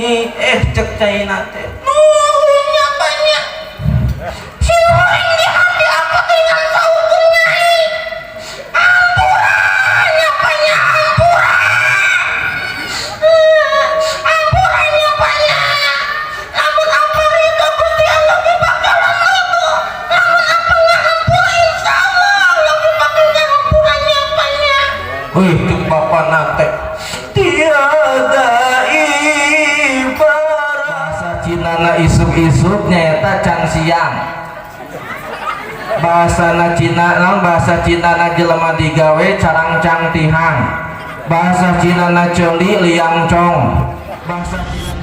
Cek caina teh nuhunnya banyak siuring di hati aku tinggal saukur nyai ampura nyapanya ampura ampura nyapanya lamun apa ridho Gusti Allah ge bakalan ridho lamun apa ngahampura insya Allah Allah ge bakal ngahampura nyapanya. Wih, cek bapak nate tiada ibarat bahasa Cina na isuk-isuk nyaeta can siang bahasa na Cina naon bahasa Cina na jelema digawe carangcang tihang bahasa Cina na ceuli liang cong bahasa Cina.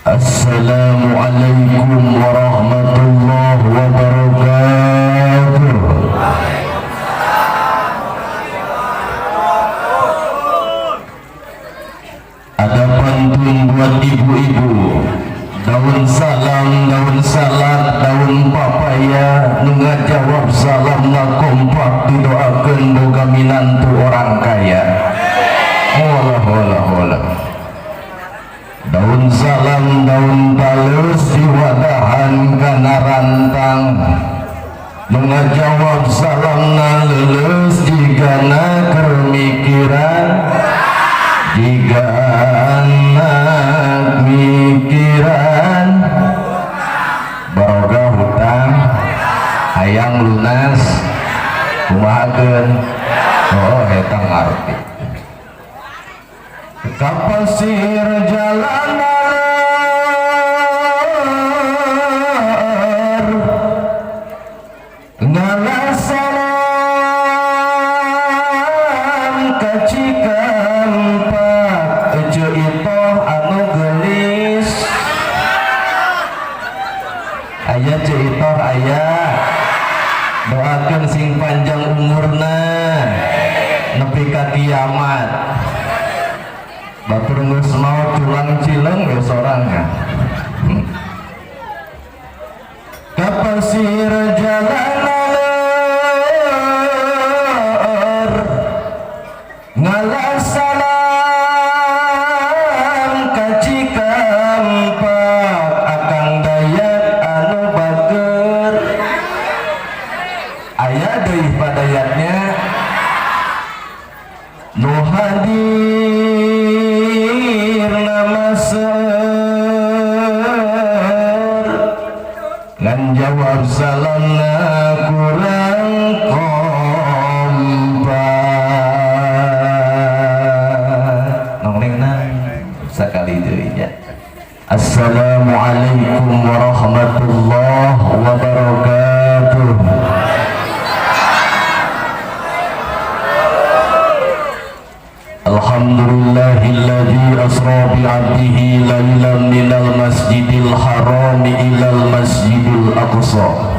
Assalamualaikum warahmatullahi wabarakatuh. Ada pantun buat ibu-ibu. Daun salam, daun salad, daun papaya, nu ngajawab salam kompak didoakeun boga minantu orang kaya. Walah walah walah. Daun salam, daun talus diwadahan kana rantang, nu ngajawab salamna leuleus jigana keur mikiran, jiga anak mikiran baroga hutang hayang lunas kumahakeun. Oh eta ngarti. Kapal sihir jalan alar. koruptor aya. Doakeun sing panjang umurna nepi ka kiamat. Batur geus maot culang cileng we sorangan. Ka pasir jalan aleur ngalah salam ka Cikampak Akang Dayat anu bager aya deui padayatnya nu hadir nama seur ngan jawab salamna kurang kompak. Nonglengna sakali deui nya. Assalamualaikum warahmatullahi wabarakatuh. Alhamdulillahilladzi asra bi 'abdihi lailan minal masjidil harami ilal masjidil aqsa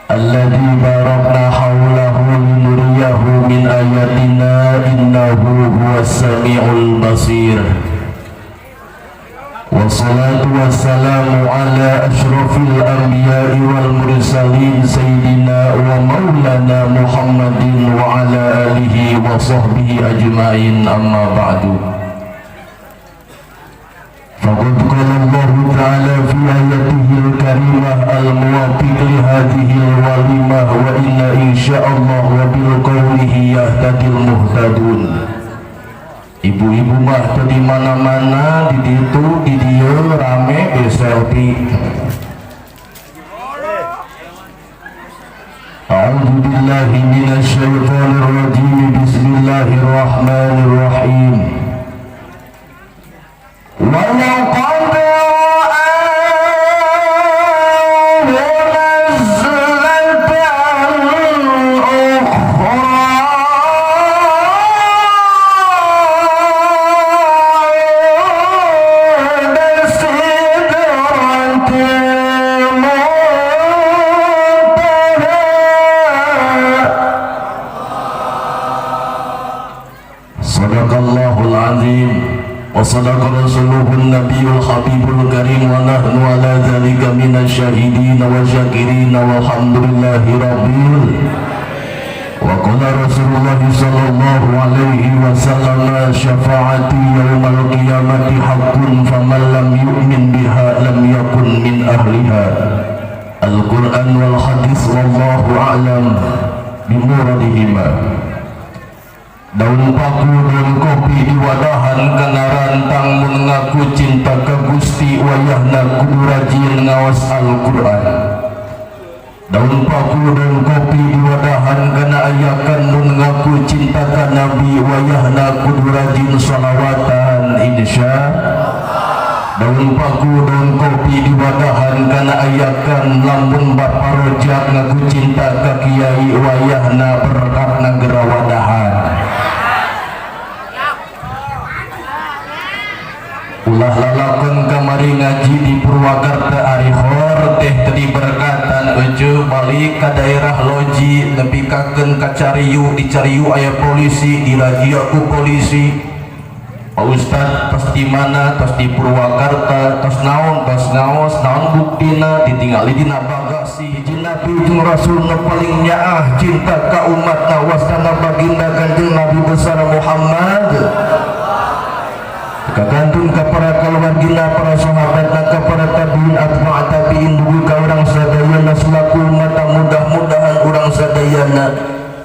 alladzi barakna hawlahu linuriyahu min ayatina innahu huwas samiul basir. Wassalatu wassalamu ala asyrafil anbiya'i wal mursalin sayyidina wa maulana Muhammadin wa ala alihi wa sahbihi ajma'in, amma ba'du. Faqad qala Allah ta'ala fi ayatihi al-karimah al-muwafiq li hadhihi al-walimah wa inna insyaallah wa bil qawlihi yahtadil muhtadun. Ibu-ibu mah teu di mana-mana, di ditu, di dieu rame di selfie. A'udzu billahi minasyaitonir rajim. Bismillahirrahmanirrahim. Wa laqad ra'ahu nazlatan ukhra 'inda sidratil muntaha. Sadaqallahul azim wa sadaqa rasuluhun nabiyul habibul karim wa nahnu ala dzalika minasyahidin wa syakirin walhamdulillahi rabbil. Wa qala Rasulullah sallallahu alaihi wasallam syafaati yaumal qiyamati haqqun faman lam yu'min biha lam yakun min ahliha. Al-Quran wal hadis wallahu a'lam bimuradihima. Daun paku daun kopi di wadahan kana rantang mun ngaku cinta ka Gusti wayahna kudu rajin ngaos Al-Quran. Daun paku daun kopi di wadahan kana ayakan mun ngaku cinta ka Nabi wayahna kudu rajin sholawatan insya. Daun paku daun kopi di wadahan kana ayakan lamun bapa rojak ngaku cinta ka kiai wayahna berkatna gera wadahan. Ulah lalakon kamari ngaji di Purwakarta ari hor teh teu diberkatan euceu balik ka daerah Loji nepikakeun ka Cariu, di Cariu aya polisi dirajia ku polisi. Pak Ustad tos di mana, tos di Purwakarta, tos naon, tos ngaos, naon buktina ditinggali dina bagasi. Hiji nabi jeung rasul nu paling nyaah cinta ka umatna wasana baginda Kanjeng Nabi besar Muhammad. Kagantung ka para keluargina, para sahabatna, ka para tabiin atba' tabiin dugi ka urang sadayana selaku umat, mudah-mudahan urang sadayana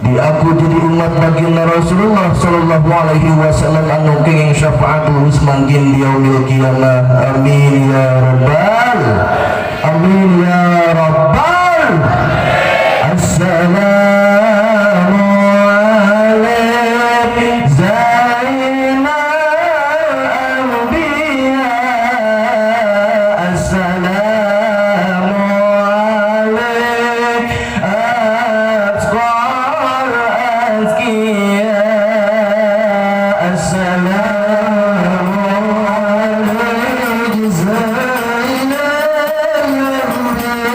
diaku jadi umat baginda Rasulullah sallallahu alaihi wasallam anu kenging syafaatul usman di yaumil qiyamah. Amin ya rabbal amin ya rabbal. Assalamu alaikum zainal anbiya. Assalamu alaikum atqal azkiya. Assalamu alaikum zainal anbiya.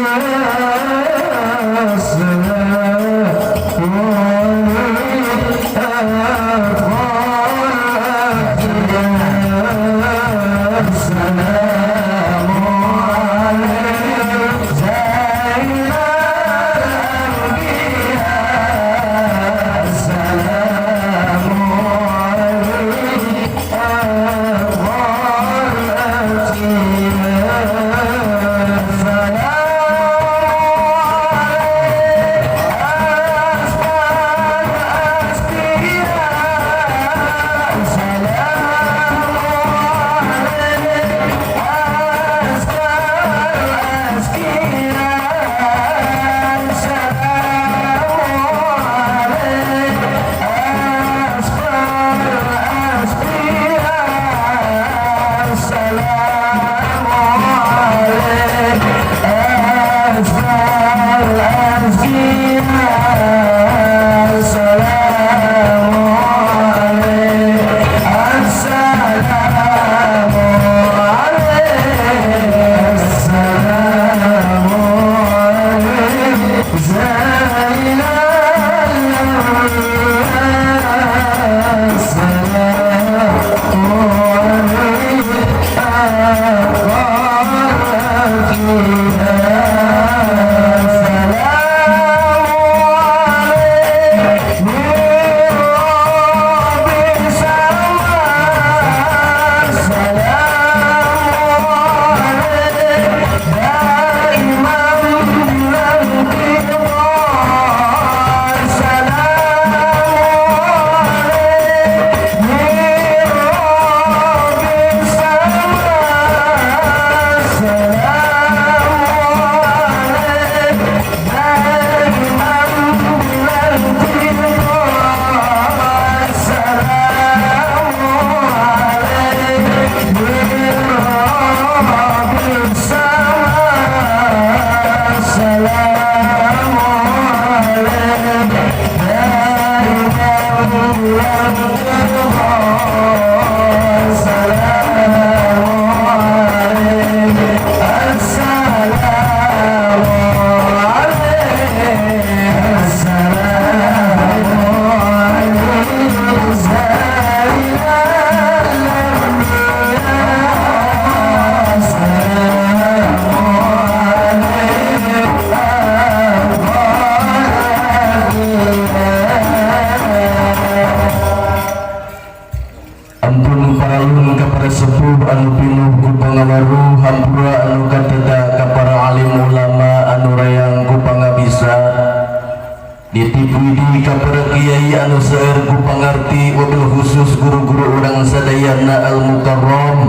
Puji ka para kiai anu seueur ku pangarti, wabil khusus guru-guru urang sadayana al mukarram.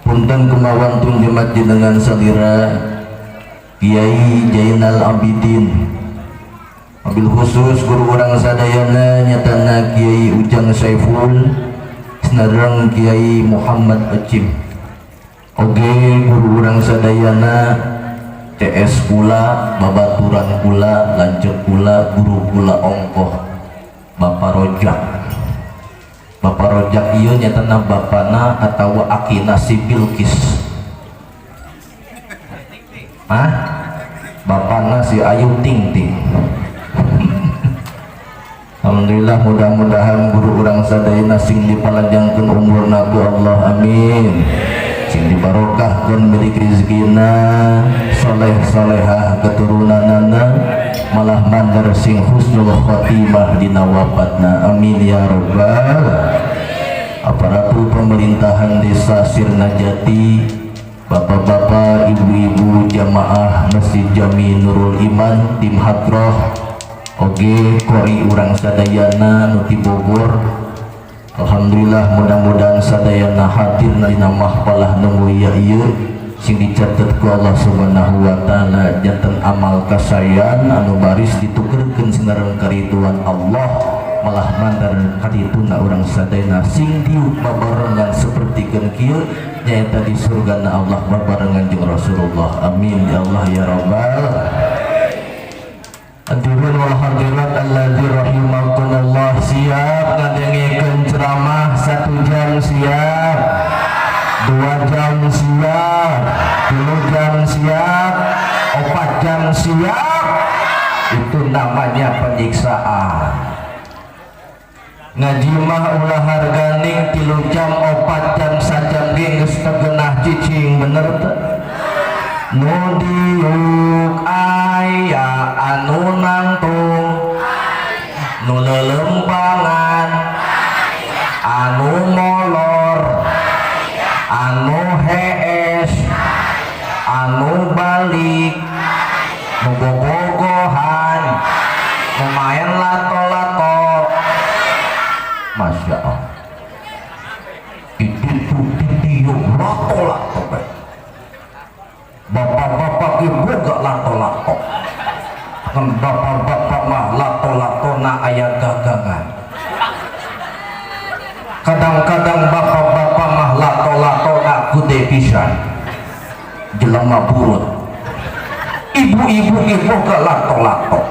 Punten kumawantun jemat jenengan salira Kiai Jainal Abidin, wabil khusus guru urang sadayana nyatana Kiai Ujang Saiful sareng Kiai Muhammad Acim. Oge guru urang sadayana, CS kula, babaturan kula, lanceuk kula, guru kula ongkoh, Bapak Rojak. Bapak Rojak ieu nyatana bapana atawa akina si Bilqis. Hah? Bapana si Ayu Ting Ting. Alhamdulillah, mudah-mudahan guru urang sadayana sing dipalanjangkeun umurna ku Allah, amin, sing dibarokahkeun milik rezekina, soleh solehah keturunanana, malah mandar sing husnul khotimah dina wafatna, amin ya rabbal. Aparatur pemerintahan Desa Sirnajati, bapak-bapak, ibu-ibu, jamaah Masjid Jami Nurul Iman, tim hadroh, oge kori urang sadayana nu ti Bogor. Alhamdulillah, mudah-mudahan sadayana hadir dina mahfalah nu mulia ieu sing dicatet ku Allah Subhanahu wa taala janten amal kasayan anu baris ditukerkeun sinareng kariduan Allah, malah mandar kadituna urang sadayana sing diuk babarengan sapertikeun kieu, nyaeta di surgana Allah babarengan jeung Rasulullah, amin ya Allah ya rabbal. Hadirin wal hadirat alladzi rahimakumullah, siap ngadengekeun ceramah 1 jam? Siap. 2 jam siap. 3 jam siap. 4 jam siap. Itu namanya penyiksaan. Ngaji mah ulah harganing 3 jam, 4 jam, 1 jam ge geus teu geunah cicing, bener teu? Nu diuk aya, anu nangtung, nu lelempangan, anu molor, anu hees, anu balik, nu bobogohan, nu main lato-lato. Masya Allah, itu ditiup lato-lato bae. Bapak-bapak ibu gak lato-lato kan? Bapak-bapak mah lato-lato na aya gagangan. Kadang-kadang bapak-bapak mah lato-lato na gede pisan, jelema burut. Ibu-ibu ibu gak lato-lato.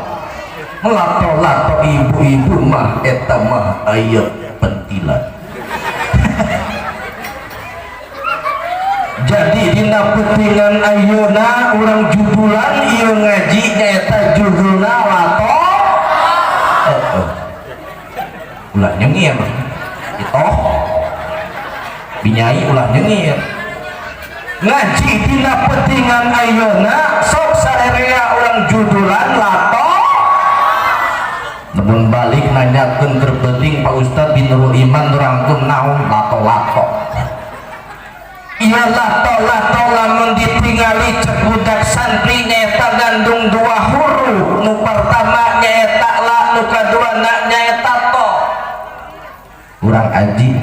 Lato-lato ibu-ibu mah eta mah aya pentilan. Jadi dina peutingan ayeuna urang judulan ieu ngaji nyaeta judulna lato. Heeh, ulah nyengir itu binyai, ulah nyengir. Ngaji dina peutingan ayeuna sok sarerea urang judulan lato. Namun balik nanyakeun keur penting, Pak Ustad di Nurul Iman nerangkeun naon? Lato-lato. Iya, lato-lato lamun ditingali cek budak santri nyaeta gandung dua huruf, nu pertama nyaeta la, nu kadua na nyaeta to. Urang aji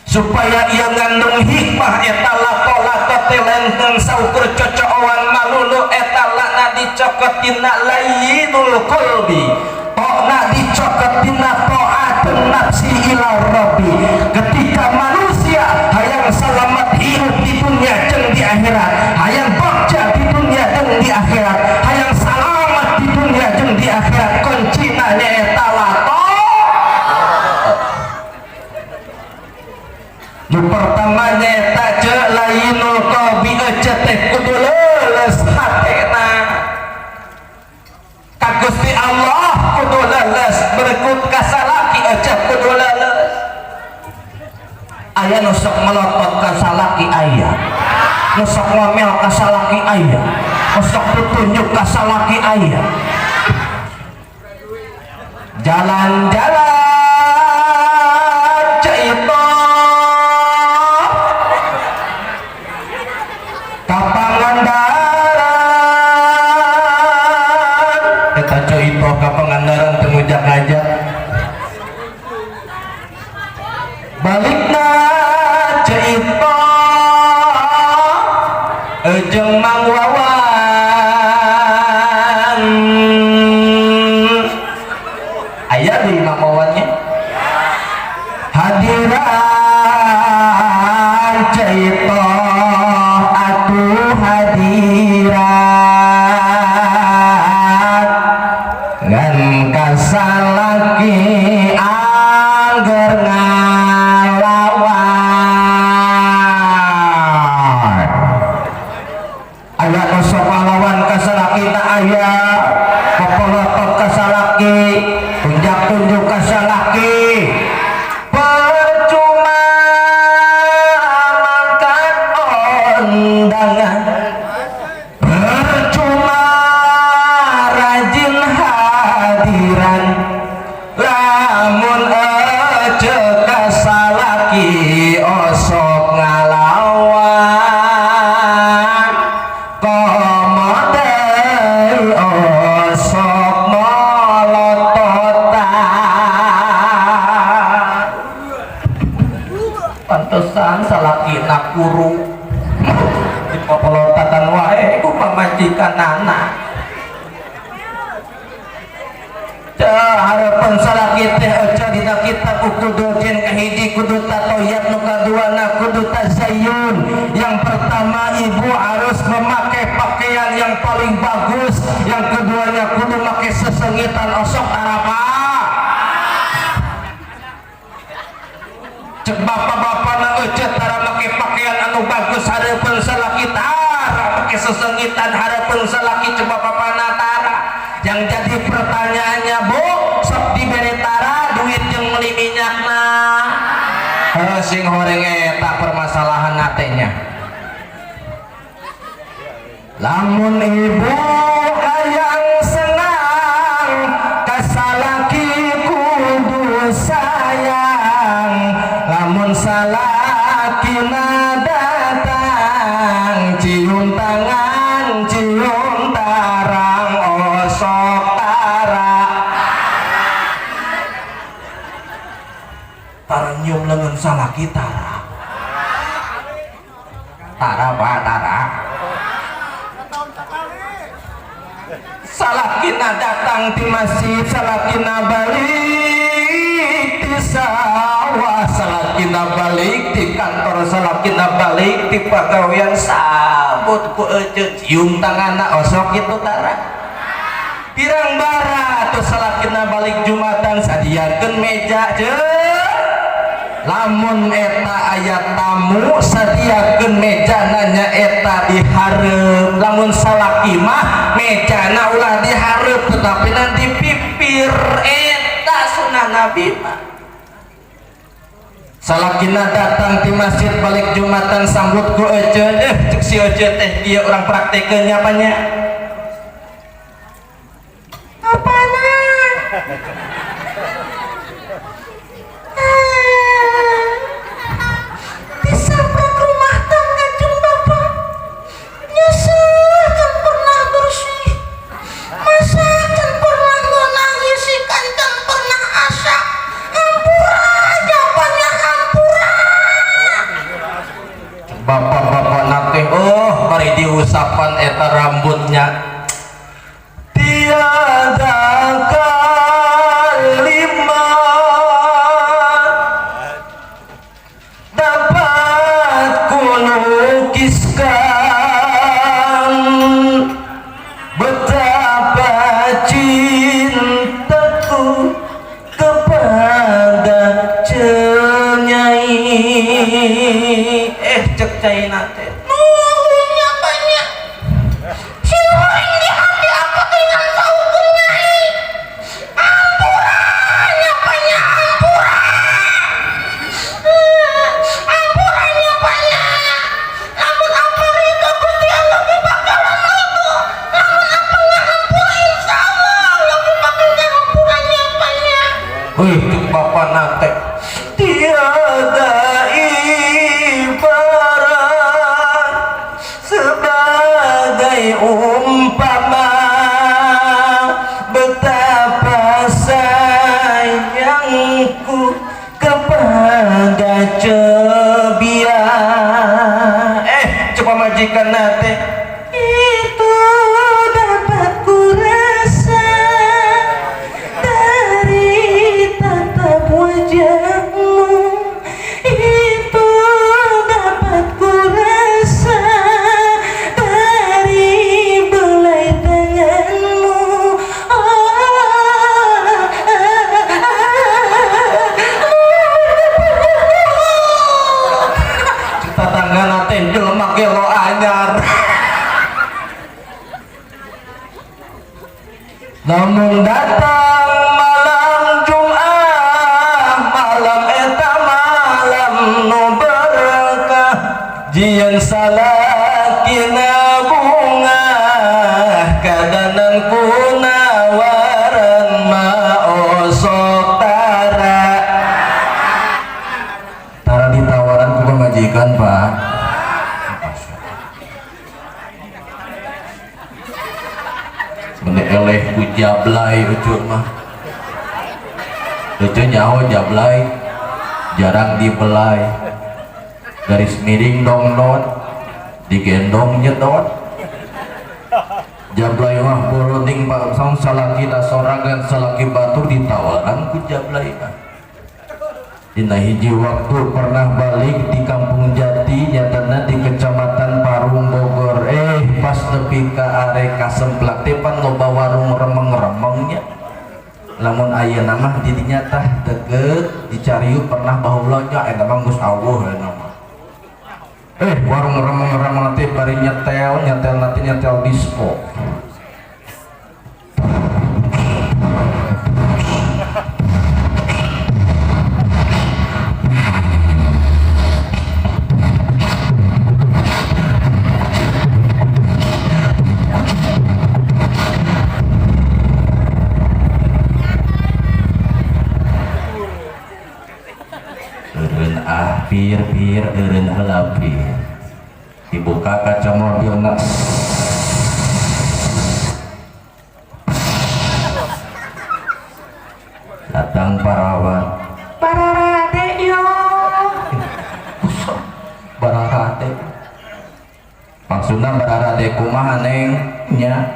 supaya ia ngandung hikmah. Eta lato-lato teh lain saukur cocokan malulu. Eta la dicokot tina layyinul qalbi, tona dicokot tina ta'atun nafsi ila rabbi. Ketika manusia hayang selamat hidup di dunia jeung di akhirat, hayang bagja di dunia jeung di akhirat, hayang selamat di dunia jeung di akhirat, kuncina nyaeta lato. Nu pertama nyaeta ce lainul qalbi, ece teh kudu leuleus hatena ka Gusti Allah, kudu leuleus berikut ka salaki, ece kudu leuleus. Aya nu sok melotot ka salaki, aya nu sok ngomel ka salaki, aya nu sok tutunjuk ka salaki, aya jalan-jalan Ceu Itoh ka Pangandaran. Eta Ceu Itoh ka Aya popolotot ka salaki, tunjak-tunjuk ka salaki. Percuma makan undangan, percuma rajin hadiran, lamun ece ka salaki osok ngalawan, komo deui osok molototan. Pantesan salakina kuru, dipopolotatan wae ku pamajikanana. Harapan salaki teh ece dina kitab kudu jin kahiji kudu tatoyat, nu kaduana kudu tazayyun. Yang pertama, ibu harus memakai pakaian yang paling bagus. Yang keduanya, kudu make sesengitan, osok tarapa. Cek bapak-bapak na, ece tara make pakaian anu bagus hareupeun salaki, tara make sesengitan hareupeun salaki, cek bapak-bapak na tara. Yang jadi pertanyaannya, Bu, sok dibere tara duit yang beli minyakna? Heuh, sing horeng eta permasalahan natenya. Lamun ibu hayang senang ka salaki, kudu sayang. Lamun salakina datang, cium tangan, cium tarang, osok tara. Tara nyium lengan salaki, tara, tara, Pak, tara. Salakina datang di masjid, salakina balik di sawah, salakina balik di kantor, salakina balik di pagawean, sambut ku ece, cium tanganna, osok itu tara. Pirang bara tuh salakina balik Jumatan, sadiakeun meja je. Lamun eta aya tamu, sadiakeun meja nanya eta dihareup. Lamun salaki mah mejana ulah dihareup, tetapi nanti pipir. Eta sunnah Nabi mah. Salakina datang di masjid, balik Jumatan, sambut ku ece. Eh, cek si ece teh dia orang praktekeun apanya apana. Disabrak rumah tangga jeung bapak, nyeseh can pernah bersih, masak can pernah ngeunah, ngisikan can pernah asak. Hampura jawabannya, hampura. Bapak-bapak nate, oh, mari diusapan eta rambutnya. Tiada kalimat dapat kulukiskan betapa cintaku kepada cenyai. Eh, cek cai nate. Nuhunnya banyak siluing di hati apa dengan saukur nyai. Hampura banyak, hampura, hampuranya banyak. Lamun apa ridho Gusti Allah ge bakalan ridho, lamun apa ngahampura, insya Allah Allah ge bakal ngahampuranya banyak. Wih, cek bapak nate, tiada ibarat sebagai umpama betapa sayangku kepada cebia. Eh, coba majikan nate, Itu dapat ku rasa dari tatap wajah. Namun datang malam Jumat, malam eta malam nu berkah, jieun salakina bunga kadanan kunawaran maosok tara tara ditawaran ku pamajikan, Pak. Meni eleh ku jablay ucur mah. Ucur nyaho jablay jarang dibelai, garis miring dongdot digendong nyedot. Jablay mah boloning, Pak. Sang salaki sorangan, salaki batur ditawaran ku jablay mah. Dina hiji waktu pernah balik di Kampung Jati, nyatana di Kecamatan Parung, Bogor. Pas nepi ka arek kasemplak teh pan loba warung remeng-remengnya. Lamun ayeuna mah didinya tah deket dicariu, pernah baheula nya, eta mah geus aweuh eta mah. Warung remeng-remeng teh bari nyetel nyetel, nanti nyetel disco. Eureun ah pir pir, eureun heula pir. Dibuka kaca mobilna, datang parawan. Pararade yo. Bararade maksudna, bararade kumaha, Neng, nya?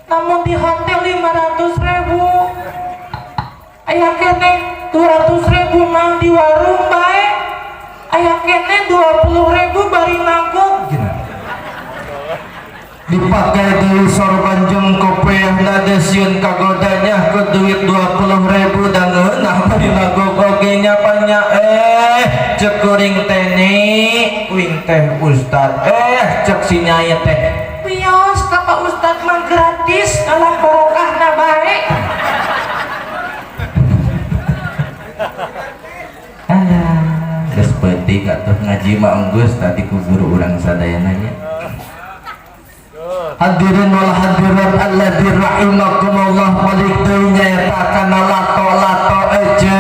Namun di hotel 500 ribu, aya keneh 200 ribu mah di warung bae, aya keneh 20 ribu bari nanggung. Dipakai deui sorban jeung kopiah nadesieun kagodanya ke duit 20 ribu dan ngeunah bari nagog oge nya panya. Cek kuring teh nih, wing teh ustad, cek si nyai teh, wios ka Pak Ustad mah gratis, alah barokahna bae. Alah, geus peuting atuh ngaji mah enggeus tadi ku guru urang sadayana nya. Hadirin wal hadirat alladzi rahimakumullah, balik deui nyaeta kana lato-lato. Ece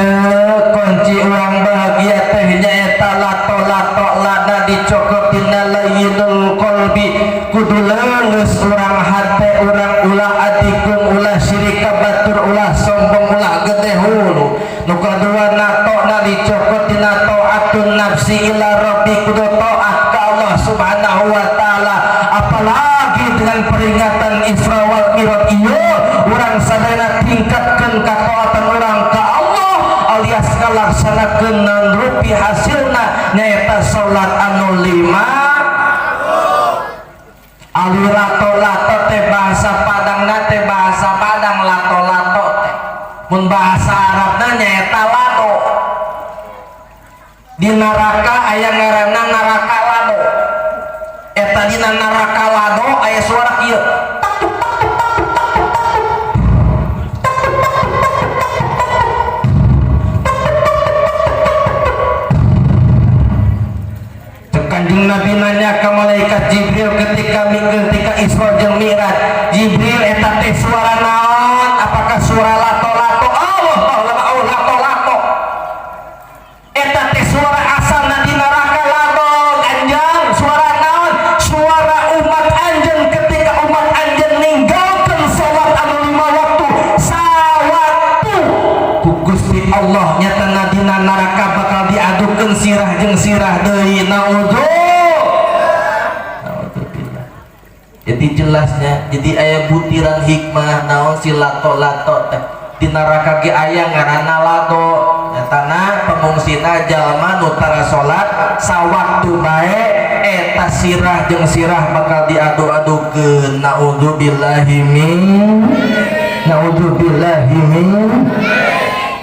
kunci urang bahagia teh nyaeta lato-lato, lana dicokot dina layyinul qalbi, kudu leungeus urang hate urang, ulah adigung, ulah syirik ka batur, ulah sombong, ulah gede hulu. Nu kadua, natona dicokot dina taatun nafsi ila rabbi, kudu taat ka Allah Subhanahu wa taala. Apalagi dengan peringatan Isra wal Mi'raj ieu, urang sadayana tingkatkeun kataatan urang ka Allah alias ngalaksanakeun rupi hasilna nyaeta salat anu lima. Ali lato-lato teh bahasa Padang teh, bahasa Padang lato-lato teh, mun bahasa Arabna nyaeta lado. Di neraka aya ngaranna neraka lado. Eta dina neraka lado aya suara kieu, tak tuk tak tuk tak tuk tak tuk tak tuk. Cek Kanjeng Nabi nanya ke malaikat Jibril ketika Isra jeung Mi'raj, "Jibril, eta teh suara naon? Apakah suara lato-lato?" Allah Allah Allah, lato-lato eta teh suara asalna di neraka lado. "Kanjeng, suara naon?" "Suara umat anjeun ketika umat anjeun ninggalkeun salat anu lima waktu sawaktu." Ku Gusti Allah nyatana dina neraka bakal diadukeun sirah jeung sirah deui. Naudzubillah. Jadi jelasnya, jadi aya butiran hikmah naon si lato-lato teh. Di neraka ge aya ngaranna lado, nyatana pengungsina jalma nu tara salat sawaktu bae, eta sirah jeung sirah bakal diadu-adukeun. Naudzubillahi min, naudzubillahi min.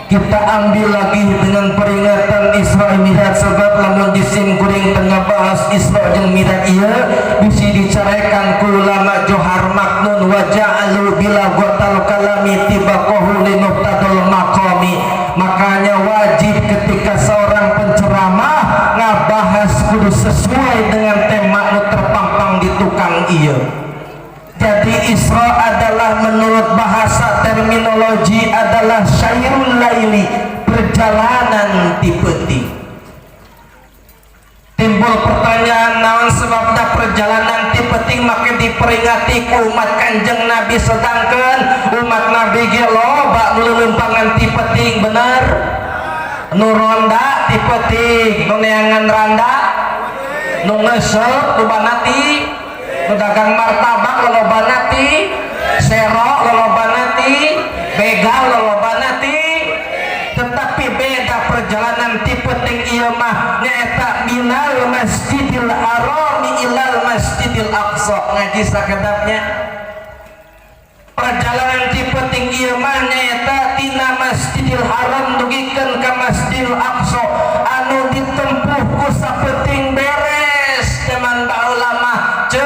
Kita ambil lagi dengan peringatan Isra Mi'raj, sebab lamun disim kuring tengah bahas Isra jeung Mi'raj ieu bisi dicarekan ku ulama Johar Maknun. disebutkan wa ja'alu bila gotal kalami tibaqahu linuqtadul maqami. Makanya wajib ketika seorang penceramah ngabahas kudu sesuai dengan tema nu terpampang di tukang ieu. Jadi Isra adalah menurut bahasa terminologi adalah syairul laili, perjalanan ti peuting. Timbul pertanyaan, naon sebabna perjalanan ti peuting make diperingati ku umat Kanjeng Nabi, sedangkan umat Nabi ge loba nu leuleumpangan ti peuting? Bener, nu ronda ti peuting, nu neangan randa, nu ngesep lobana ti, nu dagang martabak lolobana ti, sero lolobana ti, begal lolobana ti. Tetapi beda perjalanan ti peuting ieu mah, nyaeta minal Masjidil Harami ilal Masjidil Aqsa. Ngaji sakedapnya, perjalanan ti peuting ieu mah nyaeta tina Masjidil Haram dugikeun ka Masjidil Aqsa anu ditempuh ku sapeuting beres. Zaman baheula mah ceu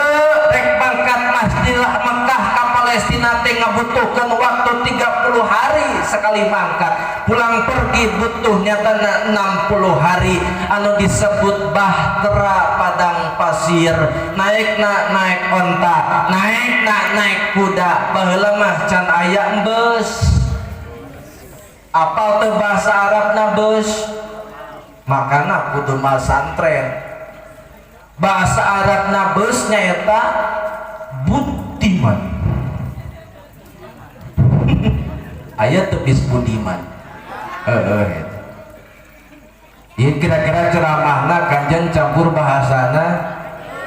rek mangkat Masjidil Mekah ka Palestina teh ngabutuhkeun waktu 30 hari sekali mangkat, pulang pergi butuhnya tanah 60 hari, anu disebut bahtera padang pasir. Naik na naik onta, naik na naik kuda. Baheula mah can aya bus. Apal teu bahasa Arabna bus? Makana kudu masantren. Bahasa Arabna bus nyaeta budiman. Aya teu bis budiman? Heeh. Ieu kira-kira ceramahna kajen campur bahasana,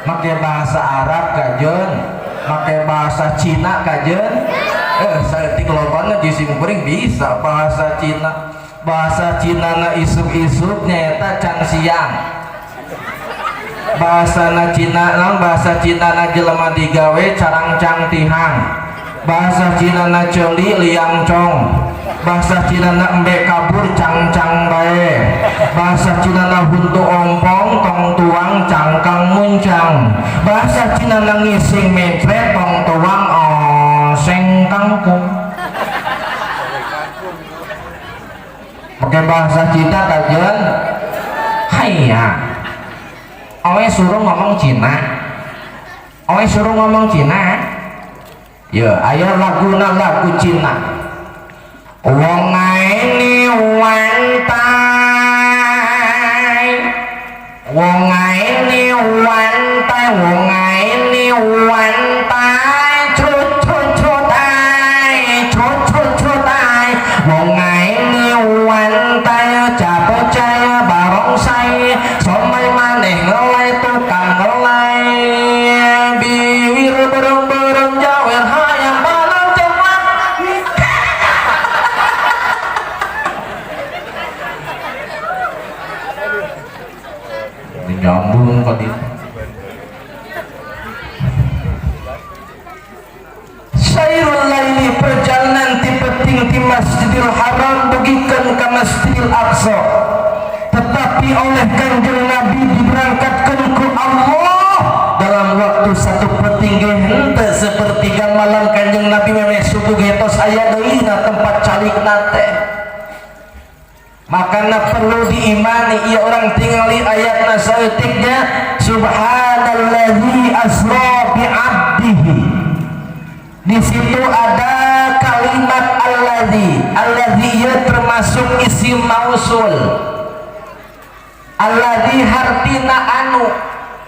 make bahasa Arab kajen, make bahasa Cina kajen. Saeutik lobana jeung sim kuring bisa bahasa Cina. Bahasa Cina na isuk-isuk nyaeta can siang. Bahasa na Cina naon? Bahasa Cina na jelema digawe carangcang tihang. Bahasa Cina na ceuli liang cong. Bahasa Cina na embe kabur cangcang bae. Bahasa Cina na huntu ompong tong tuang cangkang muncang. Bahasa Cina na ngising mencret tong tuang oseng kangkung. Pakai bahasa Cina kajian. Haiya, owe suruh ngomong Cina, owe suruh ngomong Cina ya. Ayo laguna lagu Cina. Wong aene wantai, wong aene wantai, wong aene wantai, cut cut cut ai, cut cut cut ai, wong aene wantai, capecaya barongsai, somai maneh ngelai tukang ngelai, biwir bereng-bereng jawer hayang balang cepat. Nyambung kok itu. Syairul laili, perjalanan ti peuting ti Masjidil Haram dugikeun ka Masjidil Aqsa, tetapi oleh Kanjeng Nabi diberangkatkan ku Allah dalam waktu satu peuting ge henteu sepertiga malam. Kanjeng Nabi memeh subuh ge tos aya deui na tempat calikna teh. Makana perlu diimani ieu orang tingali ayatna saeutiknya, subhanallazi asra bi abdihi. Di situ ada kalimat alladzi. Alladzi ieu termasuk isim mausul. Alladzi hartina anu,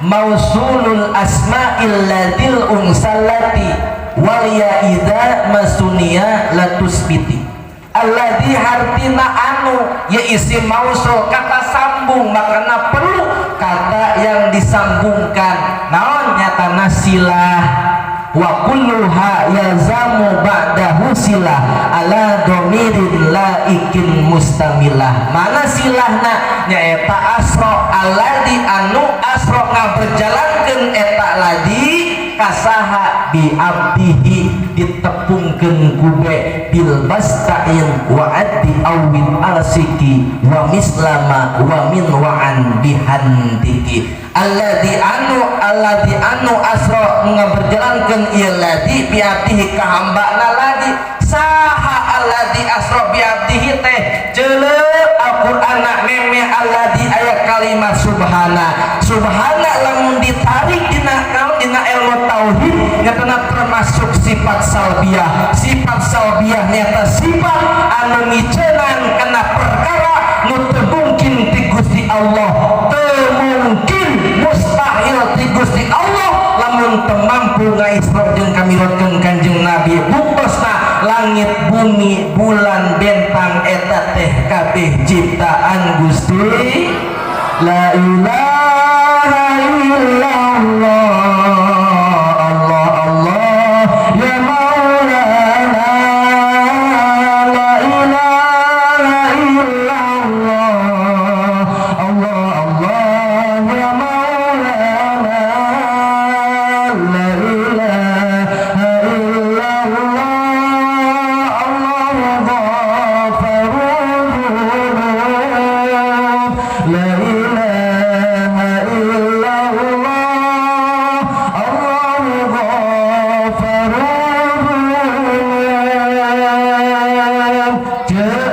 mausulul asma'il ladil unsalati wal ya idza masunia latusbiti. Alladzi hartina anu ya isim mausul, kata sambung, makana perlu kata yang disambungkan. Naon? Nyatana silah. Wa kulluha yalzamu ba'dahu silah ala dhamirin laikin mustamilah. Mana silahna? Nyaeta asra, alladzi anu asra ngaberjalankeun eta ladzi kasaha bi abdihi, ditepungkeun kube bil bastain wa addi awin arsiki wa mislama wa min wa an bihantiki alladzi anu, alladzi anu asra ngaberjalankeun ieu ladzi biabdihi ka hambana ladzi. Saha alladzi asra biabdihi teh? Jeleuk Al-Qur'an meme alladzi aya kalimat subhana. Subhana lamun ditarik dina naon, dina ilmu tauhid, nyatana termasuk sifat salbiyah. Sifat salbiyah nyata sifat anu ngiceunan kana perkara nu teu mungkin ti Gusti Allah, teu mungkin, mustahil ti Gusti Allah lamun teu mampu ngaisra jeung kamiratkeun Kanjeng Nabi. Buktosna langit, bumi, bulan, bentang eta teh kabeh ciptaan Gusti. La ilaha illallah, Allah Allah ya Maulana. La ilaha illallah, Allah Allah ya Maulana. La ilaha illallah, Allah ghafarul. La ilaha illallah, Allah ghafarul. Cek,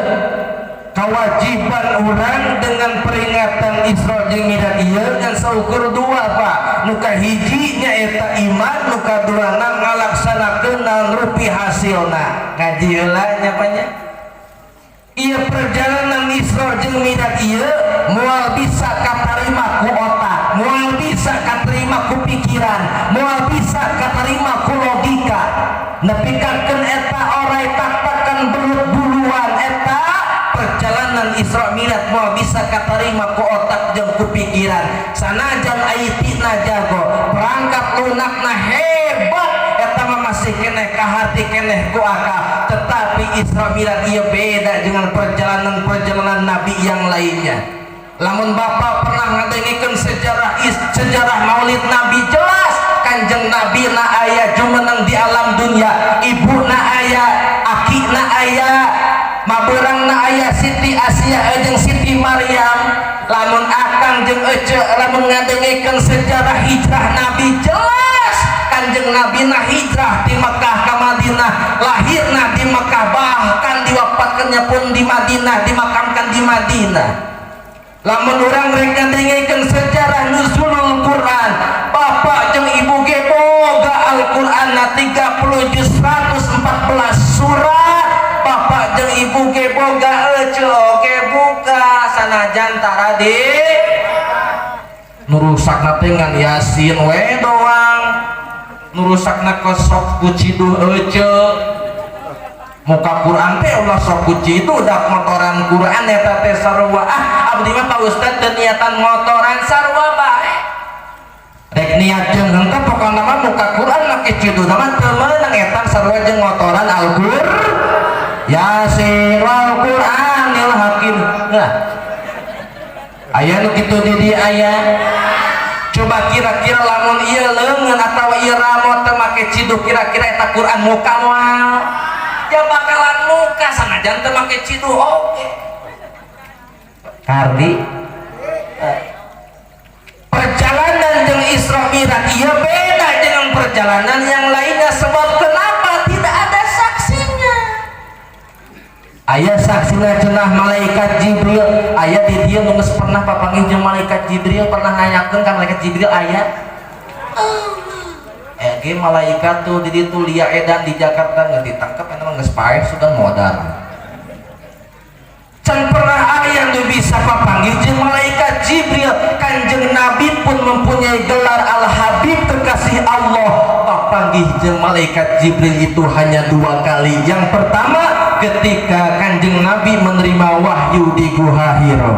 kewajiban urang dengan peringatan Isra jeung Mi'raj ieu ngan saukur dua, Pak. Nu kahiji nyaeta iman, nu kaduana ngalaksanakeun naon rupi hasilna. Ngaji heula nya, Pak, nya. Ieu perjalanan Isra jeung Mi'raj ieu moal bisa katarima ku otak, moal bisa katarima ku pikiran, moal bisa katarima ku logika. Nepikakeun eta orai tak-takan belut buluan, eta perjalanan Isra Mi'raj moal bisa katarima ku otak jeung ku pikiran. Sanajan IT na jago, perangkat lunakna hebat, eta mah masih keneh kahati keneh ku akal. Tetapi Isra Mi'raj ieu beda dengan perjalanan-perjalanan Nabi yang lainnya. Lamun bapak pernah ngadengikeun sejarah sejarah Maulid Nabi, jelas Kanjeng Nabi na aya jumeneng di alam dunia, ibu na aya, aki na aya, maberang na aya, Siti Asia jeung Siti Maryam. Lamun akang jeung ece lamun ngadengikeun sejarah hijrah Nabi, jelas Kanjeng Nabi na hijrah di Mekah ke Madinah, lahirna di Mekah, bahkan diwafatkannya pun di Madinah, dimakamkan di Madinah. Lamun urang rek ngadengikeun sejarah nuzulul Quran, bapak jeung ibu ge boga Al-Quran na 30 juz 114 surat, bapak jeung ibu ge boga, ece oge buka sanajan tara di nu rusakna teh ngan Yasin we doang, nu rusakna kosok ku ciduh ece. Muka Quran teh ulah sok ku ciduh, dak motoran Quran eta teh sarua. Ah, abdi mah, Pak Ustad, teu niatan motoran, sarua bae rek niat jeung henteu, pokona mah muka Quran make ciduh mah teu meunang, eta sarua jeung motoran Al-Qur'an. Yasin wal Qur'anil Hakim. Nah, aya nu kitu di dieu aya. Coba kira-kira lamun ieu leungeun atawa ieu ramot teu make ciduh, kira-kira eta Quran muka moal? Ya bakalan muka sanajan teu make ciduh oge. Kardi, perjalanan jeung Isra Mi'raj ieu beda dengan perjalanan yang lainnya. Sebab kenapa? Tidak ada saksinya. Aya saksina cenah malaikat Jibril. Aya di dieu nu geus pernah papanggih jeung malaikat Jibril, pernah nanyakeun ka malaikat Jibril, aya? Eh ge malaikat tuh di ditu lia edan di Jakarta nggak ditangkap, eta mah geus paeh sudah modar. Can pernah aya nu bisa papanggih jeung malaikat Jibril. Kanjeng Nabi pun mempunyai gelar Al Habib, kekasih Allah, papanggih jeung malaikat Jibril itu hanya dua kali. Yang pertama ketika Kanjeng Nabi menerima wahyu di Guha Hiro,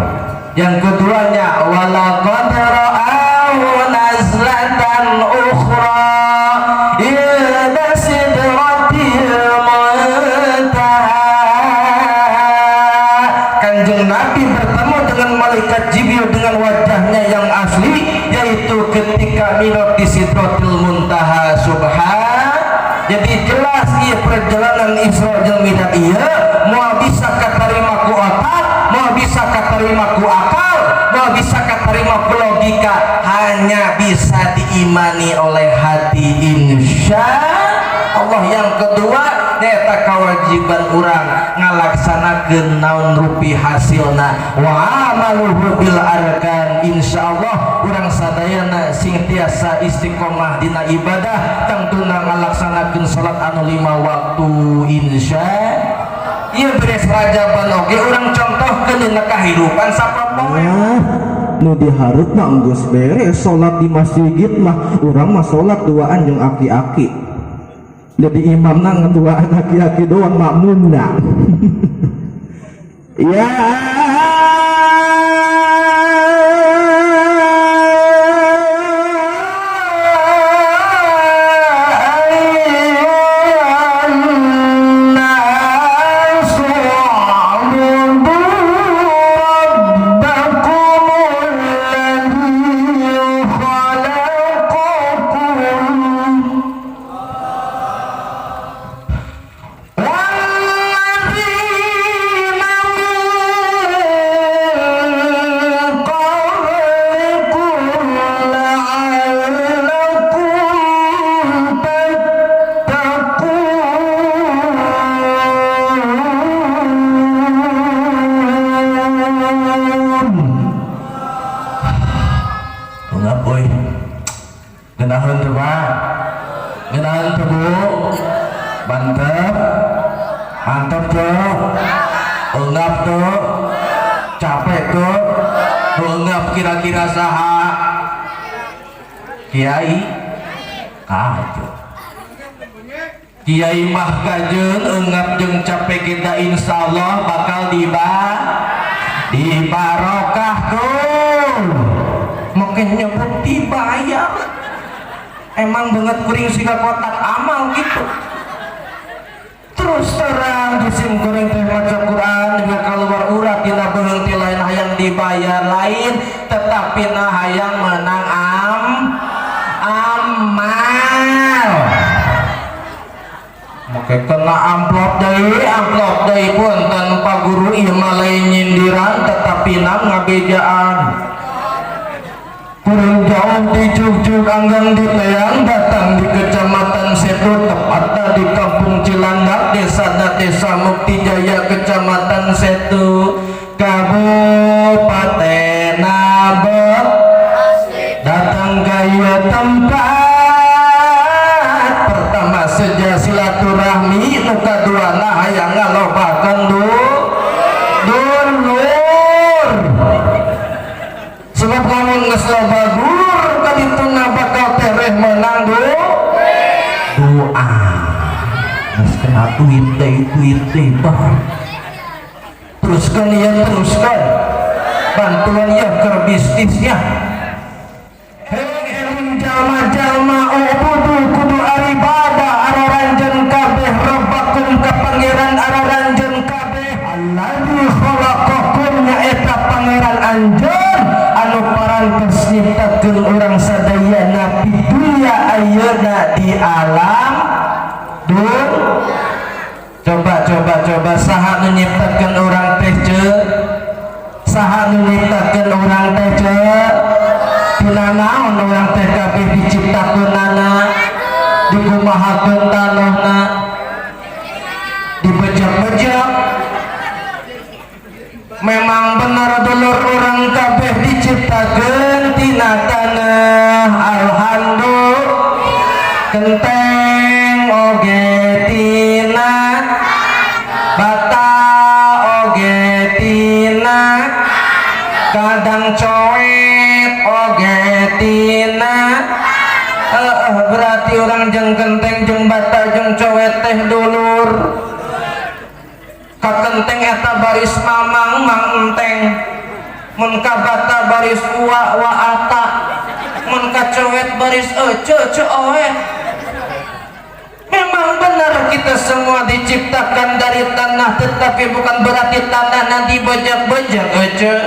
yang keduanya walaqad ra'ahu nazlatan ukhra inda sidratil muntaha. Kanjeng Nabi bertemu dengan malaikat Jibril dengan wajahnya yang asli, yaitu ketika miraj di Sidratil Muntaha. Subhan, jadi jelas iya perjalanan Isra jeung Mi'raj ieu moal bisa katarima ku otak, moal bisa katarima. Kewajiban urang ngalaksanakeun naon rupi hasilna wa amaluhu bil arkan. Insyaallah urang sadayana sing tiasa istiqomah dina ibadah, tangtuna ngalaksanakeun salat anu lima waktu, insya. Ieu beres Rajaban oge urang contohkeun dina kahirupan sapopoe. Ah, nu dihareup mah geus beres salat di masjid mah, urang mah salat duaan jeung aki-aki, jadi imamna ngan duaan aki-aki doang makmumna ya. Ayyuhan-nasu u'budu rabbakumul ladzi khalaqakum walladzina min qablikum la'allakum tattaqun. Ungap euy. Ngeunaheun teu, Pak? Ngeunaheun teu, Bu? Mantep. Mantep tuh. Ungap tuh. Capek tuh. Ungap kira-kira saha? Kiai kajeun. Kiai mah kajeun ungap jeung capek kita insyaallah bakal dibarokah tuh. Mungkin nyebut dibayar. Emang banget kuring siga kotak amal gitu. Terus terang di sim kuring teh maca Quran juga keluar urat tina beuheung ti lain hayang dibayar lain, tetapi na hayang menang amal. Make kena amplop deui pun tanpa guru ieu mah lain nyindiran tetapi na ngabejaan. Kurang jauh di Jugjug Anggang di Teang datang di Kecamatan Setu, tepatnya di Kampung Cilandak, Desa Desa Mukti Jaya, Kecamatan Setu, Kabupaten Nabek. Datang ke ieu tempat pertama seja silaturahmi, nu kaduana hayang ngalobakeun dulur, sebab lamun geus loba dulur kadituna bakal tereh menang doa. Geus kena duit deui, duit deui, bah. Teruskan ya, teruskan bantuan ya ke bisnisnya. Hei jalma-jalma, ubudu kudu aribadah araranjeun kabeh rabbakum ka pangeran araranjeun kabeh, alladzi khalaqakum nyaeta pangeran anjeun anu parantos nyiptakeun urang sadayana di dunya ayeuna di alam dun. Coba coba coba, saha nu nyiptakeun urang teh, ce? Saha nu nyiptakeun urang teh, ce? Tina naon urang teh kabeh diciptakeunana, dikumahakeun tanahna, dibejak-bejak? Memang benar dulur, urang kabeh diciptakeun tina tanah, alhamdulillah. Kenteng oge tina bata oge tina, kadang coet oge tina. Berarti urang jeng kenteng jeng bata jeng coet teh dulur. Ka kenteng eta baris mamang mang enteng, mun ka bata baris ua wa ata, mun ka coet baris ece ce oet. Memang benar kita semua diciptakan dari tanah, tetapi bukan berarti tanah nanti bejak-bejak ece.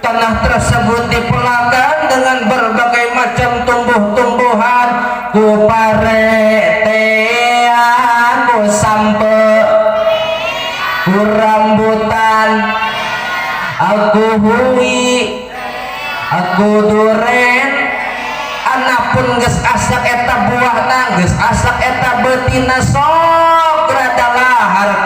Tanah tersebut dipelakan dengan berbagai macam tumbuh-tumbuhan, ku pare tea, ku sampe, ku rambutan, aku hui, aku duren. Anapun geus asak eta buahna, geus asak eta betina, sok rada lahar.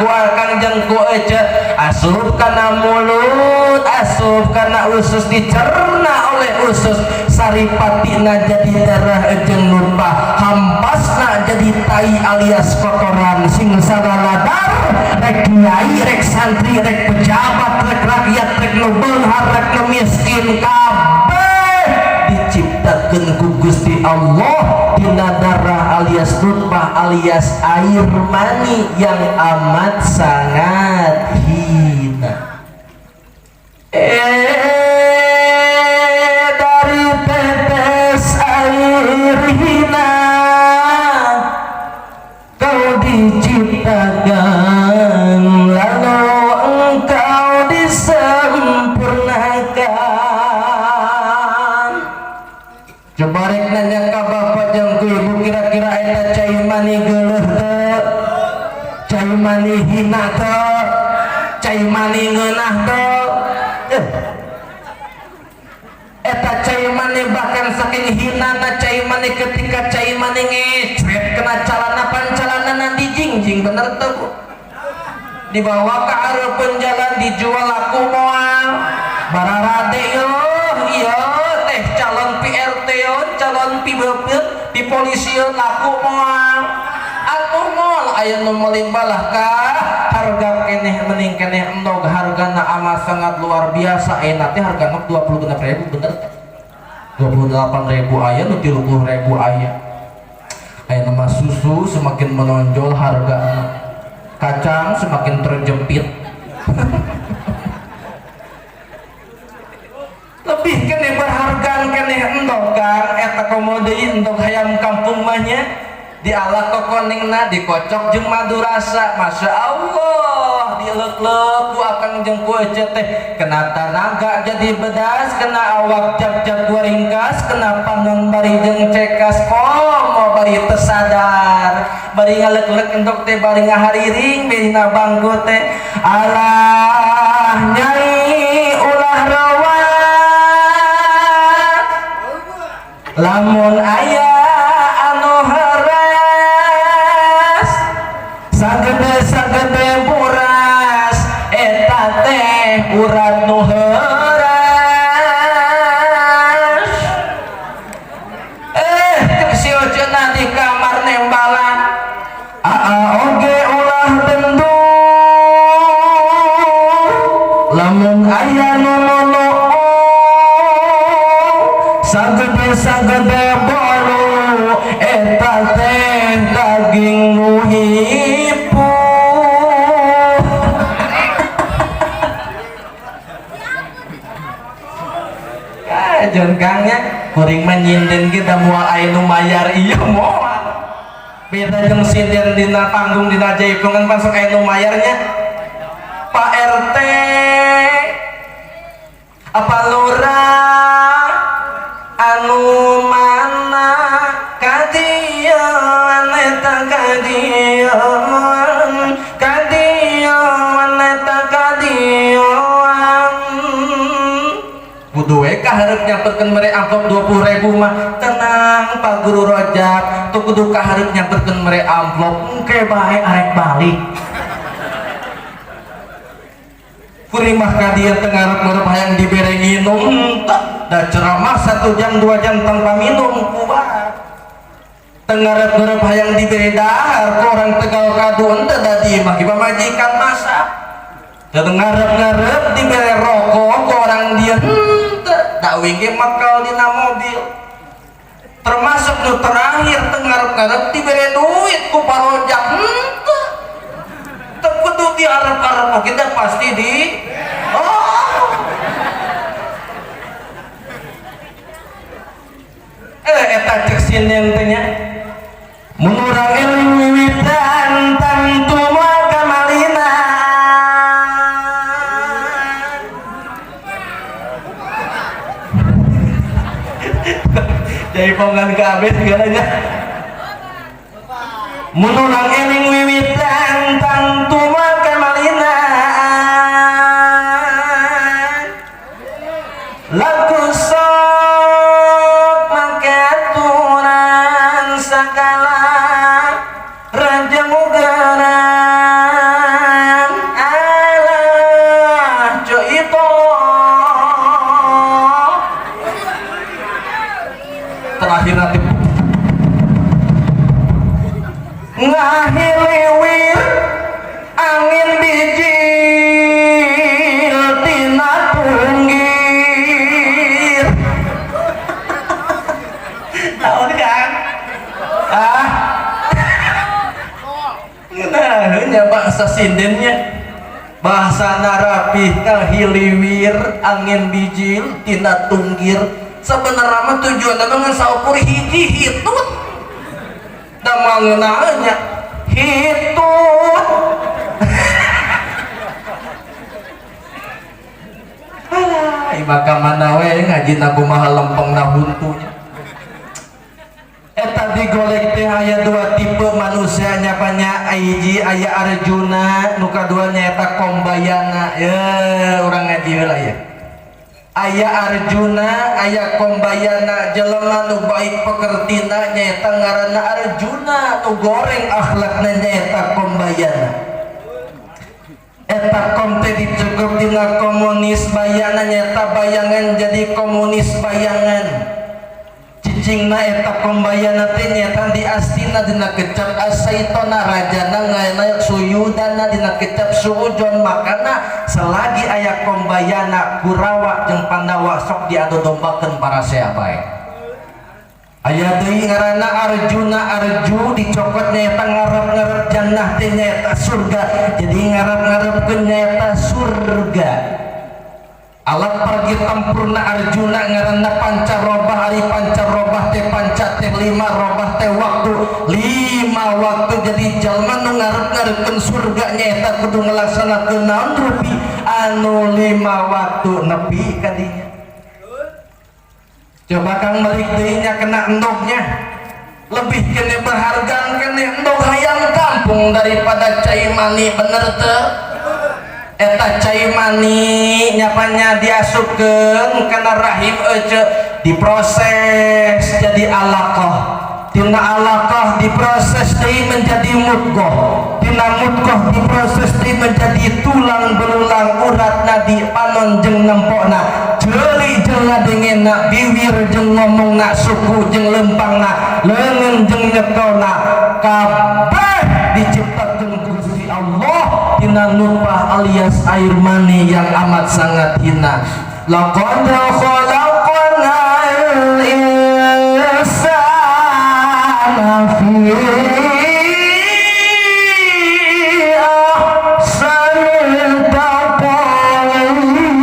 ece asup kana mulut, asup kana usus, dicerna oleh usus, saripatina jadi darah jeung nutfah, hampasna jadi tai alias kotoran. Sing sadaladar, rek kiai, rek santri, rek pejabat, rek rakyat, rek nu beunghar, rek nu miskin, kabeh diciptakeun ku Gusti Allah tina darah alias nutfah alias air mani yang amat sangat hina. Dari tetes air hina kau diciptakan, lalu engkau disempurnakan. Coba rek nanya ka bapak jeung ku ibu, kira-kira eta cai mani geuleuh teu? Cai mani hina teu? Cai mani ngeunah teu? Eta cai mani bahkan saking hinana cai mani, ketika cai mani ngecret kena calana, pan calana dijingjing, bener teu, Bu? Dibawa ke hareupeun jalan, dijual laku moal? Bararade yo ieu teh calon PRT yo, calon pi di polisi laku moal? Atuh moal, aya nu meuli balah kah harga keneh mending keneh endog, hargana amat sangat luar biasa. Enak teh harga endog 26.000, bener teh? 28.000 aya, nu 30.000 aya. Aya nama susu semakin menonjol harga, kacang semakin terjepit. Lebih keneh berhargaan keneh endog kan eta, komo deui endog hayam kampung mah nya, dialak kokoningna, dikocok jeung madu rasa, Masya Allah, dielek-elek ku akang jeung ku ece teh, kena tanaga jadi bedas, kena awak jag-jag ringkas, kena panon bari jeung cekas, komo bari teu sadar bari ngalek-lek endog teh, bari ngahariring bari bangku teh. Alah nyai, ulah rawat lamun aya anu heras, sagede sagede buras eta teh urat nu heras. Cek si Oceuna di kamar nembalan, aa oge ulah bendu lamun aya nu mono, sagede sagede bolu eta teh daging nu hipu. Kajon kang nya, kuring mah nyinden kita moal aya nu mayar ieu, moal. Beda jeung sinden dina panggung dina jaipongan, pasok aya nu mayarnya. Pak RT, apa lurah anu mana kadieuan eta kadieuan, kadieuan eta kadieuan, kudu we ka hareup nyamperkeun mere amplop 20.000 mah. Tenang Pak Guru Rojak, tuh kudu ka hareup nyamperkeun mere amplop, engke bae arek balik. Kuring mah ka dieu teu ngarep-ngarep hayang dibere nginum, teu da ceramah 1 jam 2 jam tanpa minum kuat. Teu ngarep-ngarep hayang dibere dahar ku orang Tegal kadu, henteu da di imah ge pamajikan masak. Teu ngarep-ngarep dibere rokok ku orang dieu, henteu da uing ge makal dina mobil. Termasuk nu terakhir teu ngarep-ngarep dibere duit ku parojak, henteu. Teu kudu diarep-arep kita pasti di oh. Eta cek sinden teh nya, mun urang eling wiwitan tangtu moal kamalina. Jaipongan kabeh segalanya. Mun urang eling wiwitan tangtu moal kamalina. Laku sok make aturan sagala raja mugeran. Ngeunahnya bangsa sindennya bahasa narapih ngahiliwir angin bijil tina tunggir. Sebenarnya mah tujuan ngan saukur hiji hitut da mangeunahnya hitut. Alah, maka mana we ngaji na kumaha lempeng na huntunya. Eta digolek teh aya dua tipe manusia nyapanya, hiji aya Arjuna, nu kadua nyaeta Kombayana. Ye, urang ngaji heula ya. Aya Arjuna, aya Kombayana, jelema nu baik pekertina nyaeta ngaranna Arjuna, nu goreng akhlakna nyaeta Kombayana. Eta kom teh dicukup dina komunis bayana nyaeta bayangan jadi komunis bayangan. Cicingna eta Kombayana teh nyaeta diastina dina kecap asaitona rajana ngayana suyudana dina kecap suujon. Makana selagi aya Kombayana Kurawa jeung Pandawa sok diadu dombakeun parasea bae. Aya deui ngaranna Arjuna, Arju dicokot nyaeta ngarep-ngarep jannah teh nyaeta surga, jadi ngarep-ngarepkeun nyaeta surga. Alat pergi tempurna Arjuna ngaranna pancarobah, ari pancarobah teh panca teh lima, robah teh waktu lima waktu. Jadi jalma nu ngarep-ngarepkeun surga nyaeta kudu ngalaksanakeun naon rupi anu lima waktu nepi ka dinya. Coba kang melik deui nya kena endognya, lebih kene berharga kene endog hayam kampung daripada cai mani, bener teu? Eta cai mani nyapanya diasupkeun kana rahim ece diproses jadi alaqah, tina alaqah diproses deui menjadi mudghah, tina mudghah diproses deui menjadi tulang belulang urat nadi panon jeung nempokna, ceuli jeung ngadengena, biwir jeung ngomongna, suku jeung lempangna, leungeun jeung nyekelna, kabeh diciptakeun ku Gusti Allah tina nutfah alias air mani yang amat sangat hina. Laqad khalaqnal insana fi ahsani taqwim.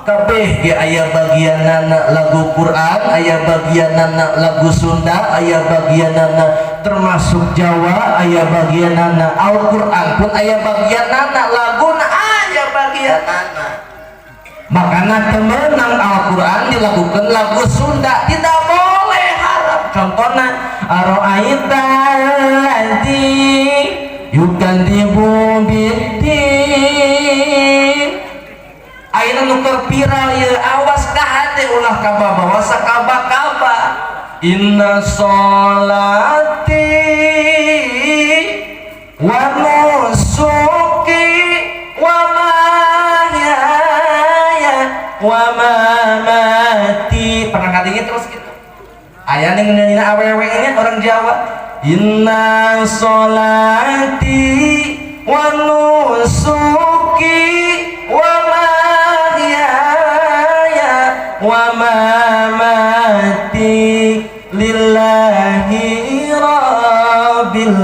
Kabeh ge aya bagianana lagu Quran, aya bagianana lagu Sunda, aya bagianana termasuk Jawa, aya bagianana Al-Quran pun aya bagianana, laguna aya bagianana. Makana temenang Al-Quran dilakukan lagu Sunda tidak boleh haram. Contohna aro'aita alladzi yukadzibu biddin. Ayeuna nu keur viral ieu, awas ka hate ulah kababawa sakaba-kaba. Inna sholati wa nusuki wa mahyaya wa mamati. Pernah ngadengin terus gitu? Aya ning nyanyi awewe ini orang Jawa. Inna sholati wa nusuki wa mahyaya wa mamati lillahi rabbil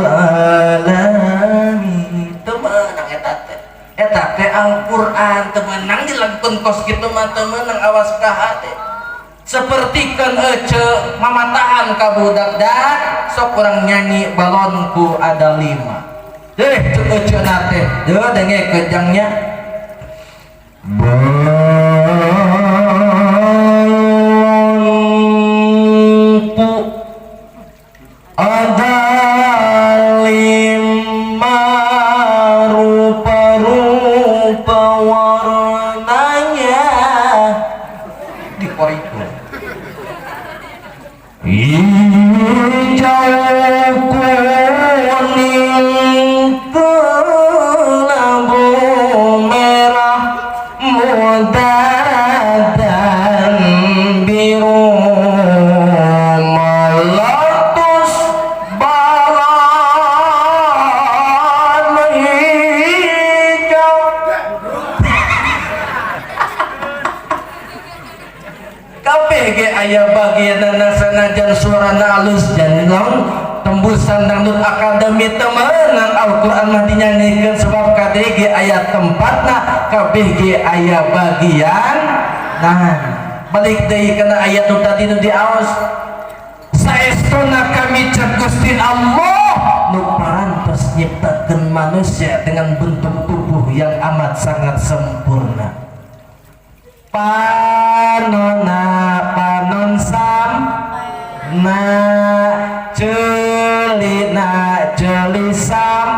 alamin. Teu meunang eta teh. Eta teh Al-Qur'an teu meunang dilakukeun kos kitu mah, teu meunang, awas ka hate. Sapertikeun ece mamatahan ka budak dak sok urang nyanyi balonku ada 5. Deh cek ece na teh, deuh denge kejangnya. Balonku ada 5 rupa-rupa warnanya. Dikoriko. Hijau kuning kelabu merah muda dan biru, meletus balon hijau. Kabeh ge aya bagianana sanajan suara Suarana alus dan naon tembusan dangdut akademi temenang Al-Quran mah dinyanyikan sebab KDG aya tempatna, KBG aya bagian. Nah, balik deui kana ayat nu tadi nu diaos, saestuna kami cek Gusti Allah nu parantos nyiptakeun manusia dengan bentuk tubuh yang amat sangat sempurna. Panona panon sam na, ceulina ceuli sam,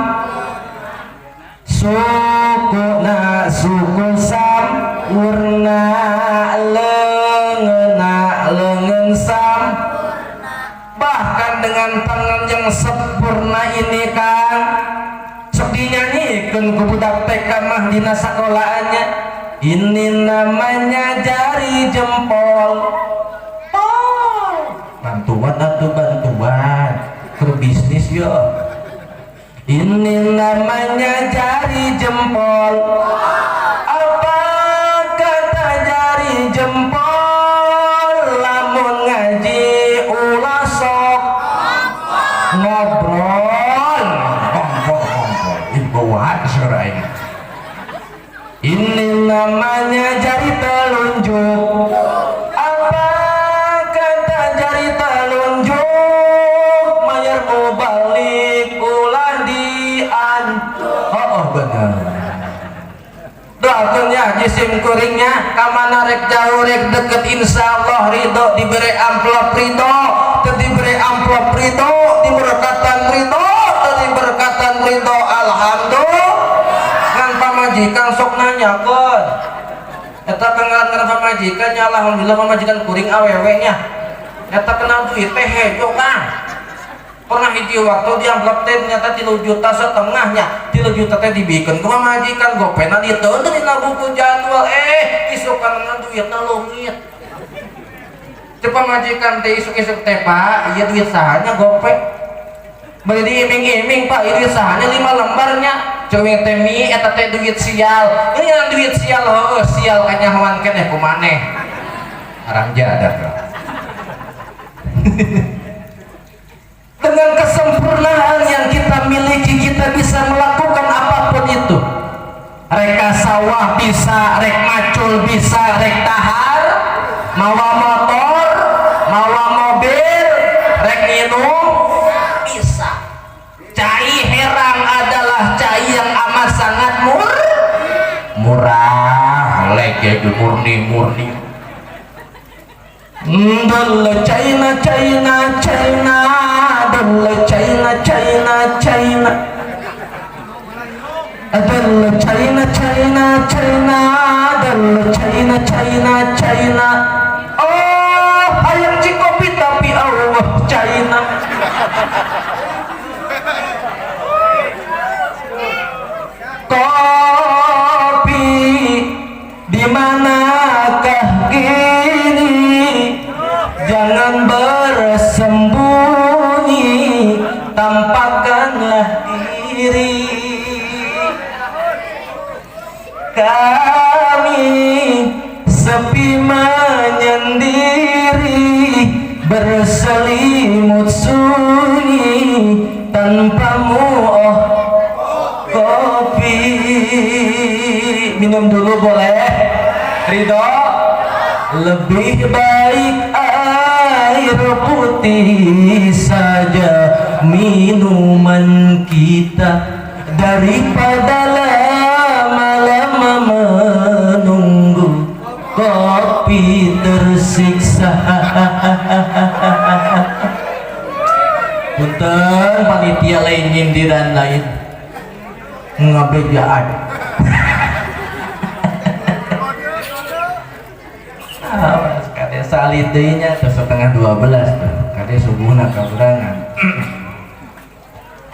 sukuna suku sam urna, leungeunna leungeun sam. Bahkan dengan tangan yang sempurna ini kan sok dinyanyikan ku budak TK mah dina sekolahannya, ini namanya jari jempol. Oh, bantuan atau bantuan berbisnis yo. Ini namanya jari jempol. Apa kata jari jempol? Lamun ngaji ulah sok ngobrol. Ngobrol ngobrol ibu aing. Ini namanya jari telunjuk. Apa kata jari telunjuk? Mayar balik ulah dian. Oh, bener. Doakeun ya jisim kuringnya, kamana rek jauh rek deket, insyaallah ridho. Diberi amplop ridho, teu diberi amplop ridho, diberkatan ridho, teu diberkatan ridho, alhamdulillah. Ngan pamajikan sok nanyakeun eta kengaran pamajikan nya. Alhamdulillah pamajikan kuring awewe nya. Eta kenal duit teh hejo kan. Pernah hiji waktu di amplop teh ternyata 3,5 jutanya. 3 juta teh dibikeun ke pamajikan, gopena diteun dina buku jadwal. Eh, isukan duitna leungit. Cek pamajikan teh isuk-isuk teh, "Pak, iya duit sahanya gope?" Beli diiming-iming, "Pak, iya duit sahanya 5 lembarnya?" Cewek teh, "Mi, eta teh duit sial." Ini yang duit sial, heueuh sial kanyahoan keneh ku maneh. Haram jadah. Dengan kesempurnaan yang kita miliki, kita bisa melakukan apapun itu. Rek ka sawah bisa, rek macul bisa, rek tahar, mawa motor, mawa mobil, rek minum bisa. Cai herang adalah cai yang amat sangat murah, lege murni murni. Dole China China China, dole China China China, dole China China China, dole China China China. Oh, hayang cikopi tapi Allah China. Kopi di manakah kini? Jangan bersembunyi, tampakkanlah diri. Kami sepi menyendiri, berselimut sunyi tanpamu, oh kopi. Minum dulu boleh? Ridho? Lebih baik air putih saja minuman kita daripada lama-lama menunggu kopi tersiksa. Punten panitia, lain nyindiran, lain ngabejaan. Ah, kade salid deui nya teh 11.30 tuh. Kade subuhna kaburangan.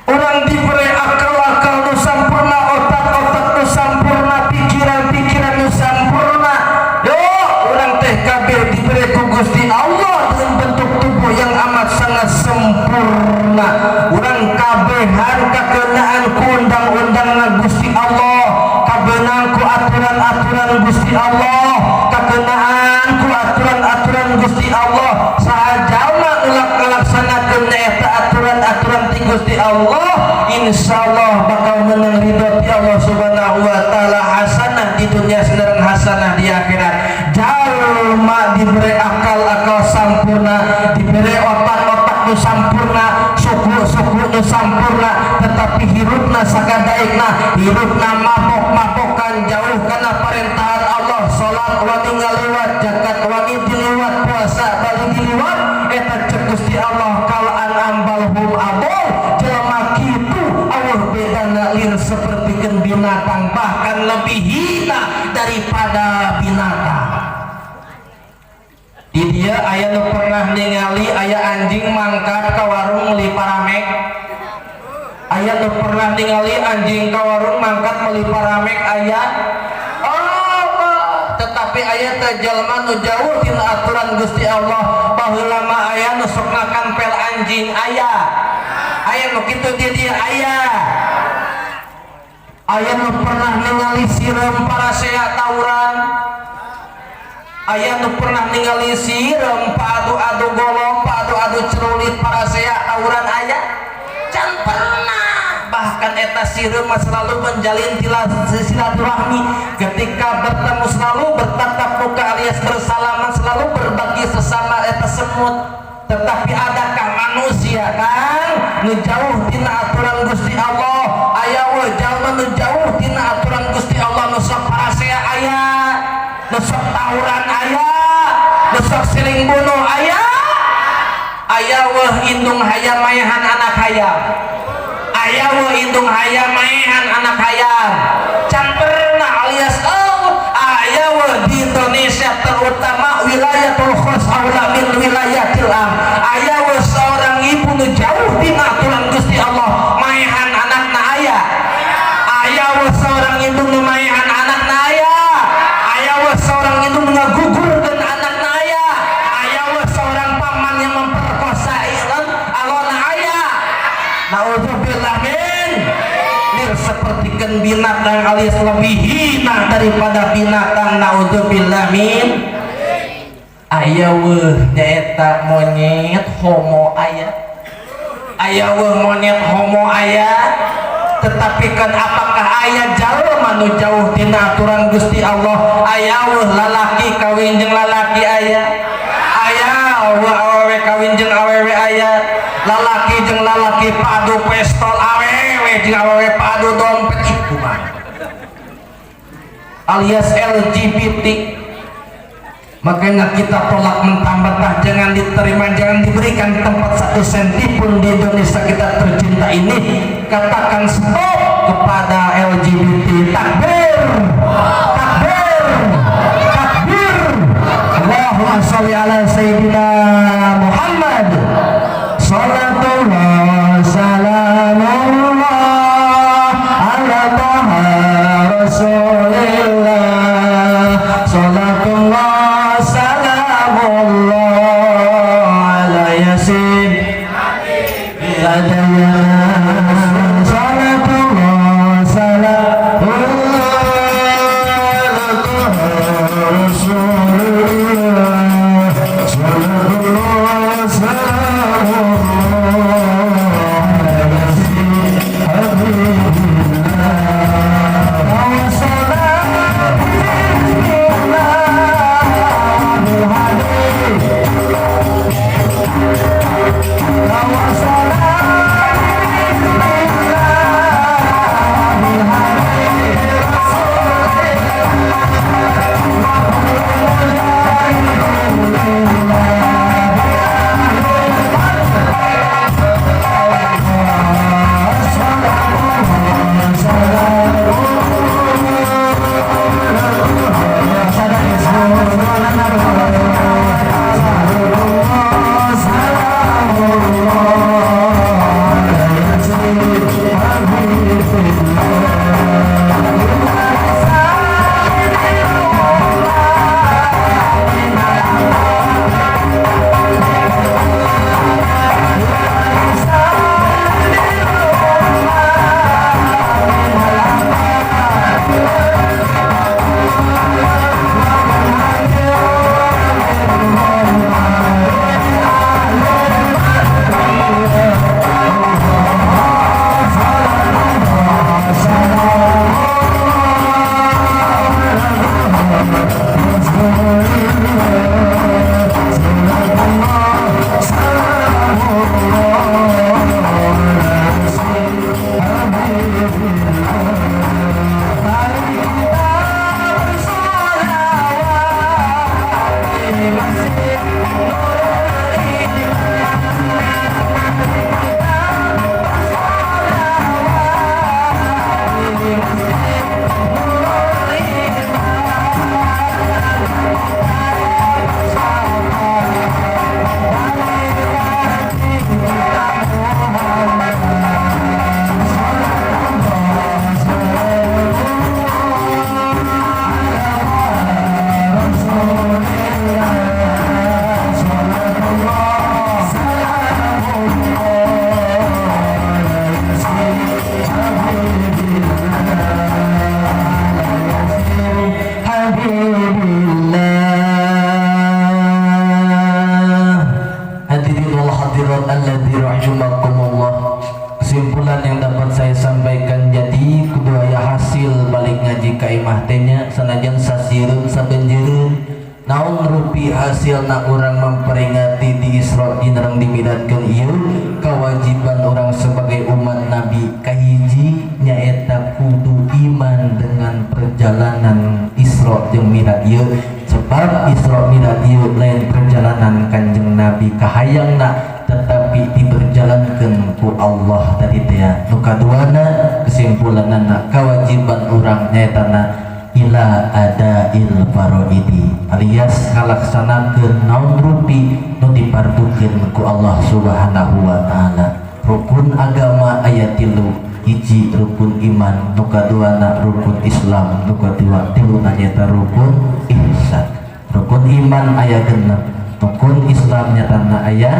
Orang diberi akal-akal nu sampurna, otak-otak nu sampurna, pikiran-pikiran nu sampurna. Yo, orang teh kabeh diberi ku Gusti Allah dengan bentuk tubuh yang amat sangat sempurna. Urang kabehan kakenaan ku undang-undang Gusti Allah, kabeunang ku aturan-aturan Gusti Allah, kakenaan ku aturan-aturan Gusti Allah. Saha jalma nulak. Gusti Allah, insyaallah bakal menang ridho ti Allah Subhanahu wa taala, hasanah di dunia sareng hasanah di akhirat. Jalma diberi akal-akal sampurna, diberi otak-otak nu sampurna, suku-suku nu sampurna, tetapi hirupna sakadaekna, hirupna mabok-mabokan, jauh kana parentahan Allah, salat wani ngaliwat, zakat wani diliwat, puasa bali diliwat, eta cek Gusti Allah kal an'am bal hum adall, jelema kitu Allah bedana lin sapertikeun binatang, bahkan lebih hina daripada binatang. Di dieu aya nu pernah ningali aya anjing mangkat ka warung meuli paramek? Aya nu pernah ningali anjing ka warung mangkat meuli paramek? Aya? Oh, tetapi aya teh jalma nu jauh tina aturan Gusti Allah. Baheula mah aya nu sok ngakampel anjing. Aya? Aya nu kitu di dieu? Aya? Aya nu pernah ningali sireum parasea tawuran? Aya nu pernah ningali sireum padu-adu golok, padu-adu cerulit, parasea tawuran? Aya? Can pernah. Bahkan eta sireum mah selalu menjalin silaturahmi, ketika bertemu selalu bertatap muka alias bersalaman, selalu berbagi sesama eta semut. Tetapi adakah manusia kan nu jauh tina aturan Gusti Allah? Aya we jalma nu jauh tina aturan Gusti Allah nu sok parasea? Aya? Nu sok tawuran? Aya? Nu sok siling bunuh? Aya? Aya weh indung hayam maehan anak hayam? Aya weh indung hayam maehan anak hayam? Can pernah alias oh, aya weh di Indonesia, terutama wilayatul khos aula min wilayatil am, aya weh seorang ibu nu jauh tina aturan Gusti Allah maehan anakna? Aya? Aya weh seorang indung nu maehan anakna? Aya? Aya weh seorang indung nu ngagugurkeun anakna? Aya? Aya weh seorang paman yang memperkosa alona? Aya? Naudzubillah min lir sapertikeun binatang alias lebih hina daripada binatang. Naudzubillah min. Aya weh nyaeta monyet homo? Aya? Aya weh monyet homo? Aya. Tetapi kan apakah aya jalma nu jauh tina aturan Gusti Allah? Aya weh lalaki kawin jeung lalaki? Aya? Aya weh awewe kawin jeung awewe? Aya? Lalaki jeung lalaki padu pistol, awewe jeung awewe padu dompet, itu mah alias LGBT. Makanya kita tolak mentah-mentah, jangan diterima, jangan diberikan tempat 1 senti pun di Indonesia kita tercinta ini. Katakan stop kepada LGBT. Takbir, takbir, takbir. Allahumma sholli ala sayyidina Muhammad. Salatullah salamullah ala taha rasulillah. Salatullah salamullah ala yasin ladaya. Salatullah salamullah ala taha rasulillah. Salatullah salamullah ala yasin habibillah. Wa salamullah hadi wa salam. Rahimakumullah. Kesimpulan yang dapat saya sampaikan, jadi kudu aya hasil balik ngaji ka imah teh nya, sanajan sasireun sabenjereun. Naon rupi hasilna urang memperingati di Isra dinareng dimiradkeun ieu? Kewajiban orang sebagai umat Nabi kahiji nyaeta kudu iman dengan perjalanan Isra jeung Miraj ieu, sebab Isra Miraj ieu lain perjalanan Kanjeng Nabi kahayangna, tetapi diberjalankan ku Allah tadi teh. Nu kaduana, kesimpulanana, kewajiban urang nyaetana ila adail faraidi, alias ngalaksanakeun naon rupi nu dipardukeun ku Allah Subhanahu wa Ta'ala. Rukun agama aya tilu: hiji rukun iman, nu kaduana rukun Islam, nu kadua tiluna nyaeta rukun ihsan. Rukun iman aya 6, rukun Islam nyatana aya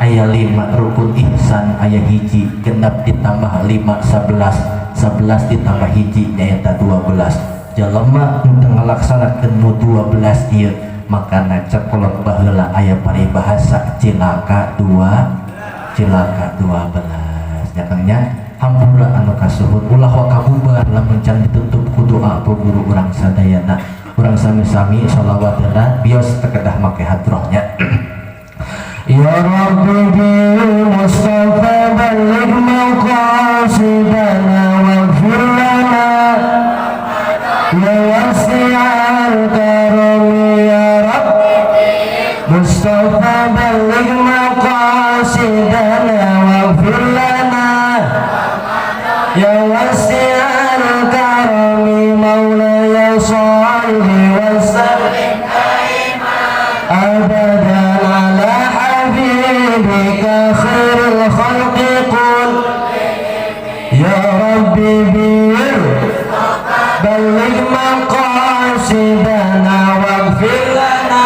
aya 5, rukun ihsan aya hiji. 6 ditambah 5 11, 11 ditambah hiji nyaeta 12. Jelema nu teu ngalaksanakeun nu 12 ieu, makana cek kolot baheula aya paribahasa cilaka dua, cilaka 12 nya, Kang, nya. Hampura anu kasuhun, ulah waka bubar lamun can ditutup ku doa ku guru urang sadayana. Urang sami-sami sholawat heula, bios teu kedah make hadrohnya. Ya Rabbi bi Mustafa balligh maqasidana waghfir lana ya wasi'al karami. Ya Rabbi Mustafa balligh maqasidana waghfir lana ya wasi'al karami. Maulaya shalli wa sallim abadan ala habibika khairil khalqi qul. Ya Rabbi bir balligh maqasidana waghfir lana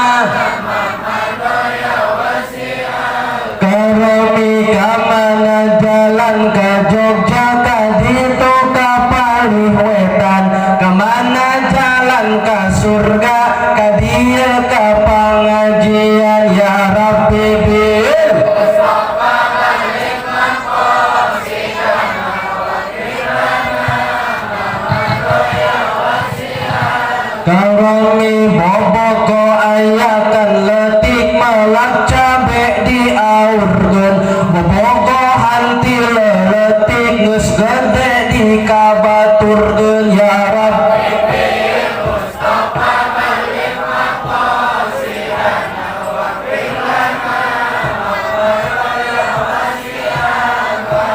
karami. Kamana jalan ke Jogja, kaditu ka palih wetan. Kemana jalan ke surga, kadieu ka pengajian. Ya Rabbi bil karami. Boboko ayakan letik melak cabe diaurkeun, bobogohan ti leutik geus gede dikabaturkeun. Ya Rabbi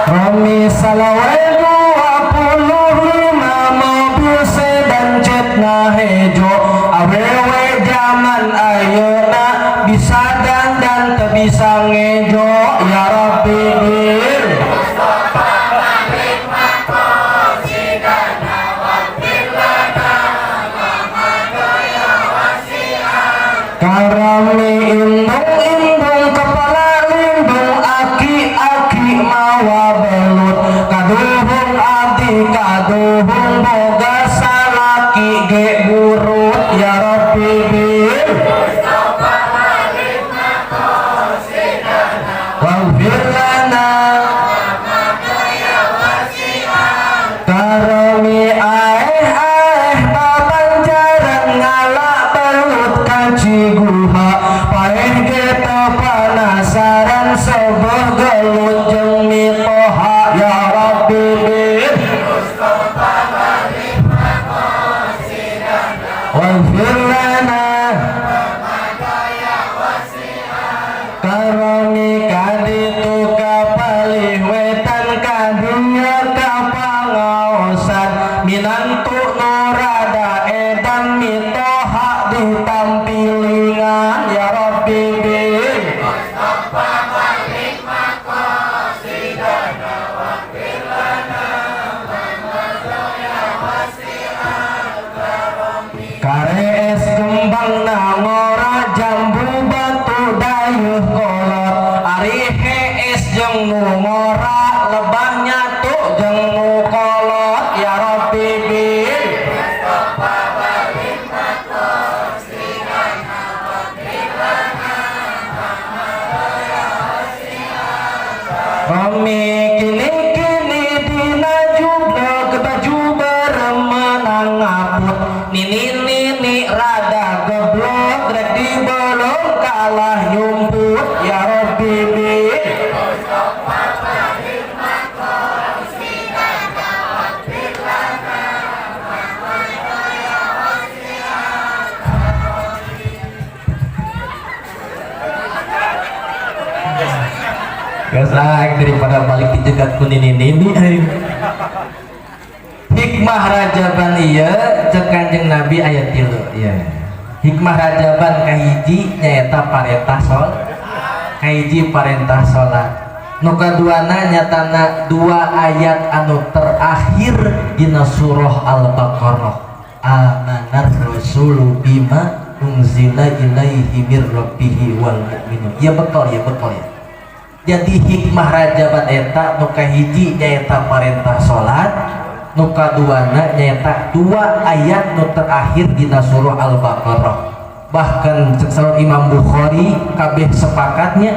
Romi salawe 25 mobil sedan cetna hejo. Awewe zaman ayeuna bisa dandan teu bisa ngejo. Ya Rabbi bir karami. Indung-indung kepala lindung, aki-aki mawa belut, kaduhung abdi kaduhung boga salaki ge burut. Ya Rabbi bil waghfir lana karami. Aeh aeh babanjaran ngala belut ka Ciguha, paeh ge teu panasaran sebeh gelut jeung mitoha. Ya Rabbi bil waghfir lana karami. Kaditu ka palih wetan, kadieu ka pangaosan, minantu nu rada edan mitoha ditampilingan. Ya Rabbi bil karees kembang nangora, jambu batu dayeuh kolot, ari hees jeung nu ngora, lebah nyatu jeung nu kolot. Ya Rabbi bil Romi kini kini dina jublog baju bareng menang ngaput nini nini rada goblok rek dibolong kalah nyumput ya Rabbi bi. Geus daripada balik dijegat ku nini nini. Hikmah Rajaban ieu cek Kanjeng Nabi ayat 3 ieu. Hikmah Rajaban kahiji nyaeta parentah sol, kahiji parentah salat. Nu kaduana nyatana dua ayat anu terakhir dina surah Al-Baqarah. Amanar rasulu bima unzila ilaihi mir rabbihi wal mu'minun. Ya bekal ya bekal ya. Jadi hikmah Rajaban eta nu kahiji nyaeta parentah salat, nu kaduana nyaeta dua ayat nu terakhir dina surah Al-Baqarah. Bahkan cek saur Imam Bukhari kabeh sepakatnya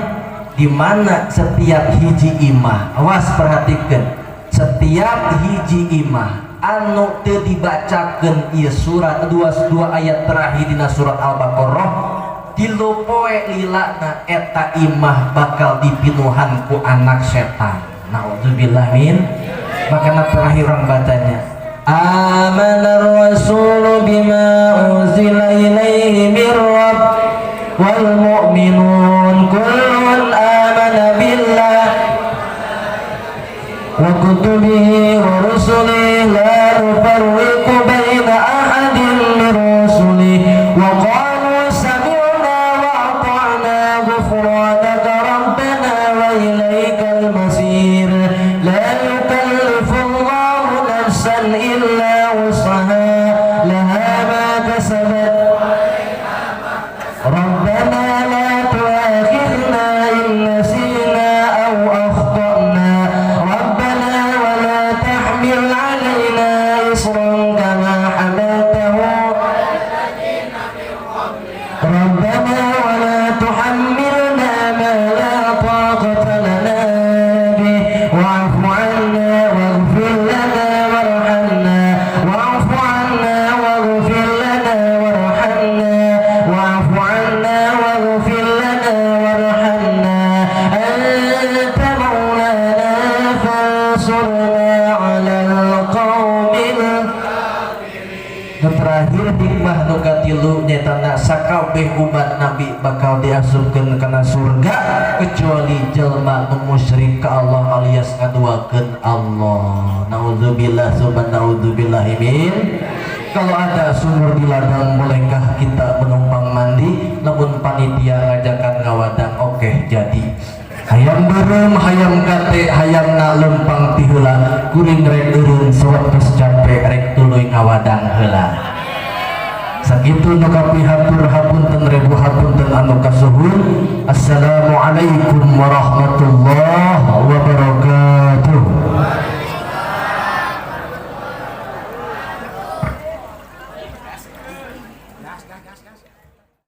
di mana setiap hiji imah, awas perhatikan, setiap hiji imah anu teu dibacakeun ieu surat dua dua ayat terakhir dina surat Al-Baqarah, tilu poe lilana eta imah bakal dipinuhan ku anak setan. Naudzubillah min. Makana terakhir orang bacanya amanar rasulu bima unzila ilaihi mir rabb wal mu'minun kullun amana billah wa kutubihi wa rusulihi la nufarriqu baina ahadin min rusulihi wa qalu sami'na wa ata'na ghufranaka rabbana wa ilaikal masir. La yukallifullahu nafsan illa wus'aha laha ma kasabat rabbana la tu'akhidna in nasina aw akhtana rabbana wa la tahmil 'alaina isran kama hamaltahu rabbana wa la tuhammilna ma la taqata lana bih wa'fu 'anna waghfir lana warhamna wa'fu 'anna waghfir lana warhamna wa'fu 'anna waghfir lana warhamna anta maulana fansurna 'alal qaumil. Nu terakhir hikmah nu katilu nyatana sakabeh umat Nabi bakal diasupkeun kana surga kecuali jelma nu musyrik ka Allah alias ngaduakeun Allah. Naudzubillah summa naudzubillahi min. Kalau ada sumur di ladang, bolehkah kita menumpang mandi? Namun panitia ngajakan ngawadang, oke jadi. Hayam beureum, hayam kate, hayam na lempang ti heula, kuring rek eureun sawatos capek rek tuluy ngawadang heula. Sakitu nu kapihatur, hapunten ribu hapunten anu kasuhun. Assalamualaikum warahmatullahi.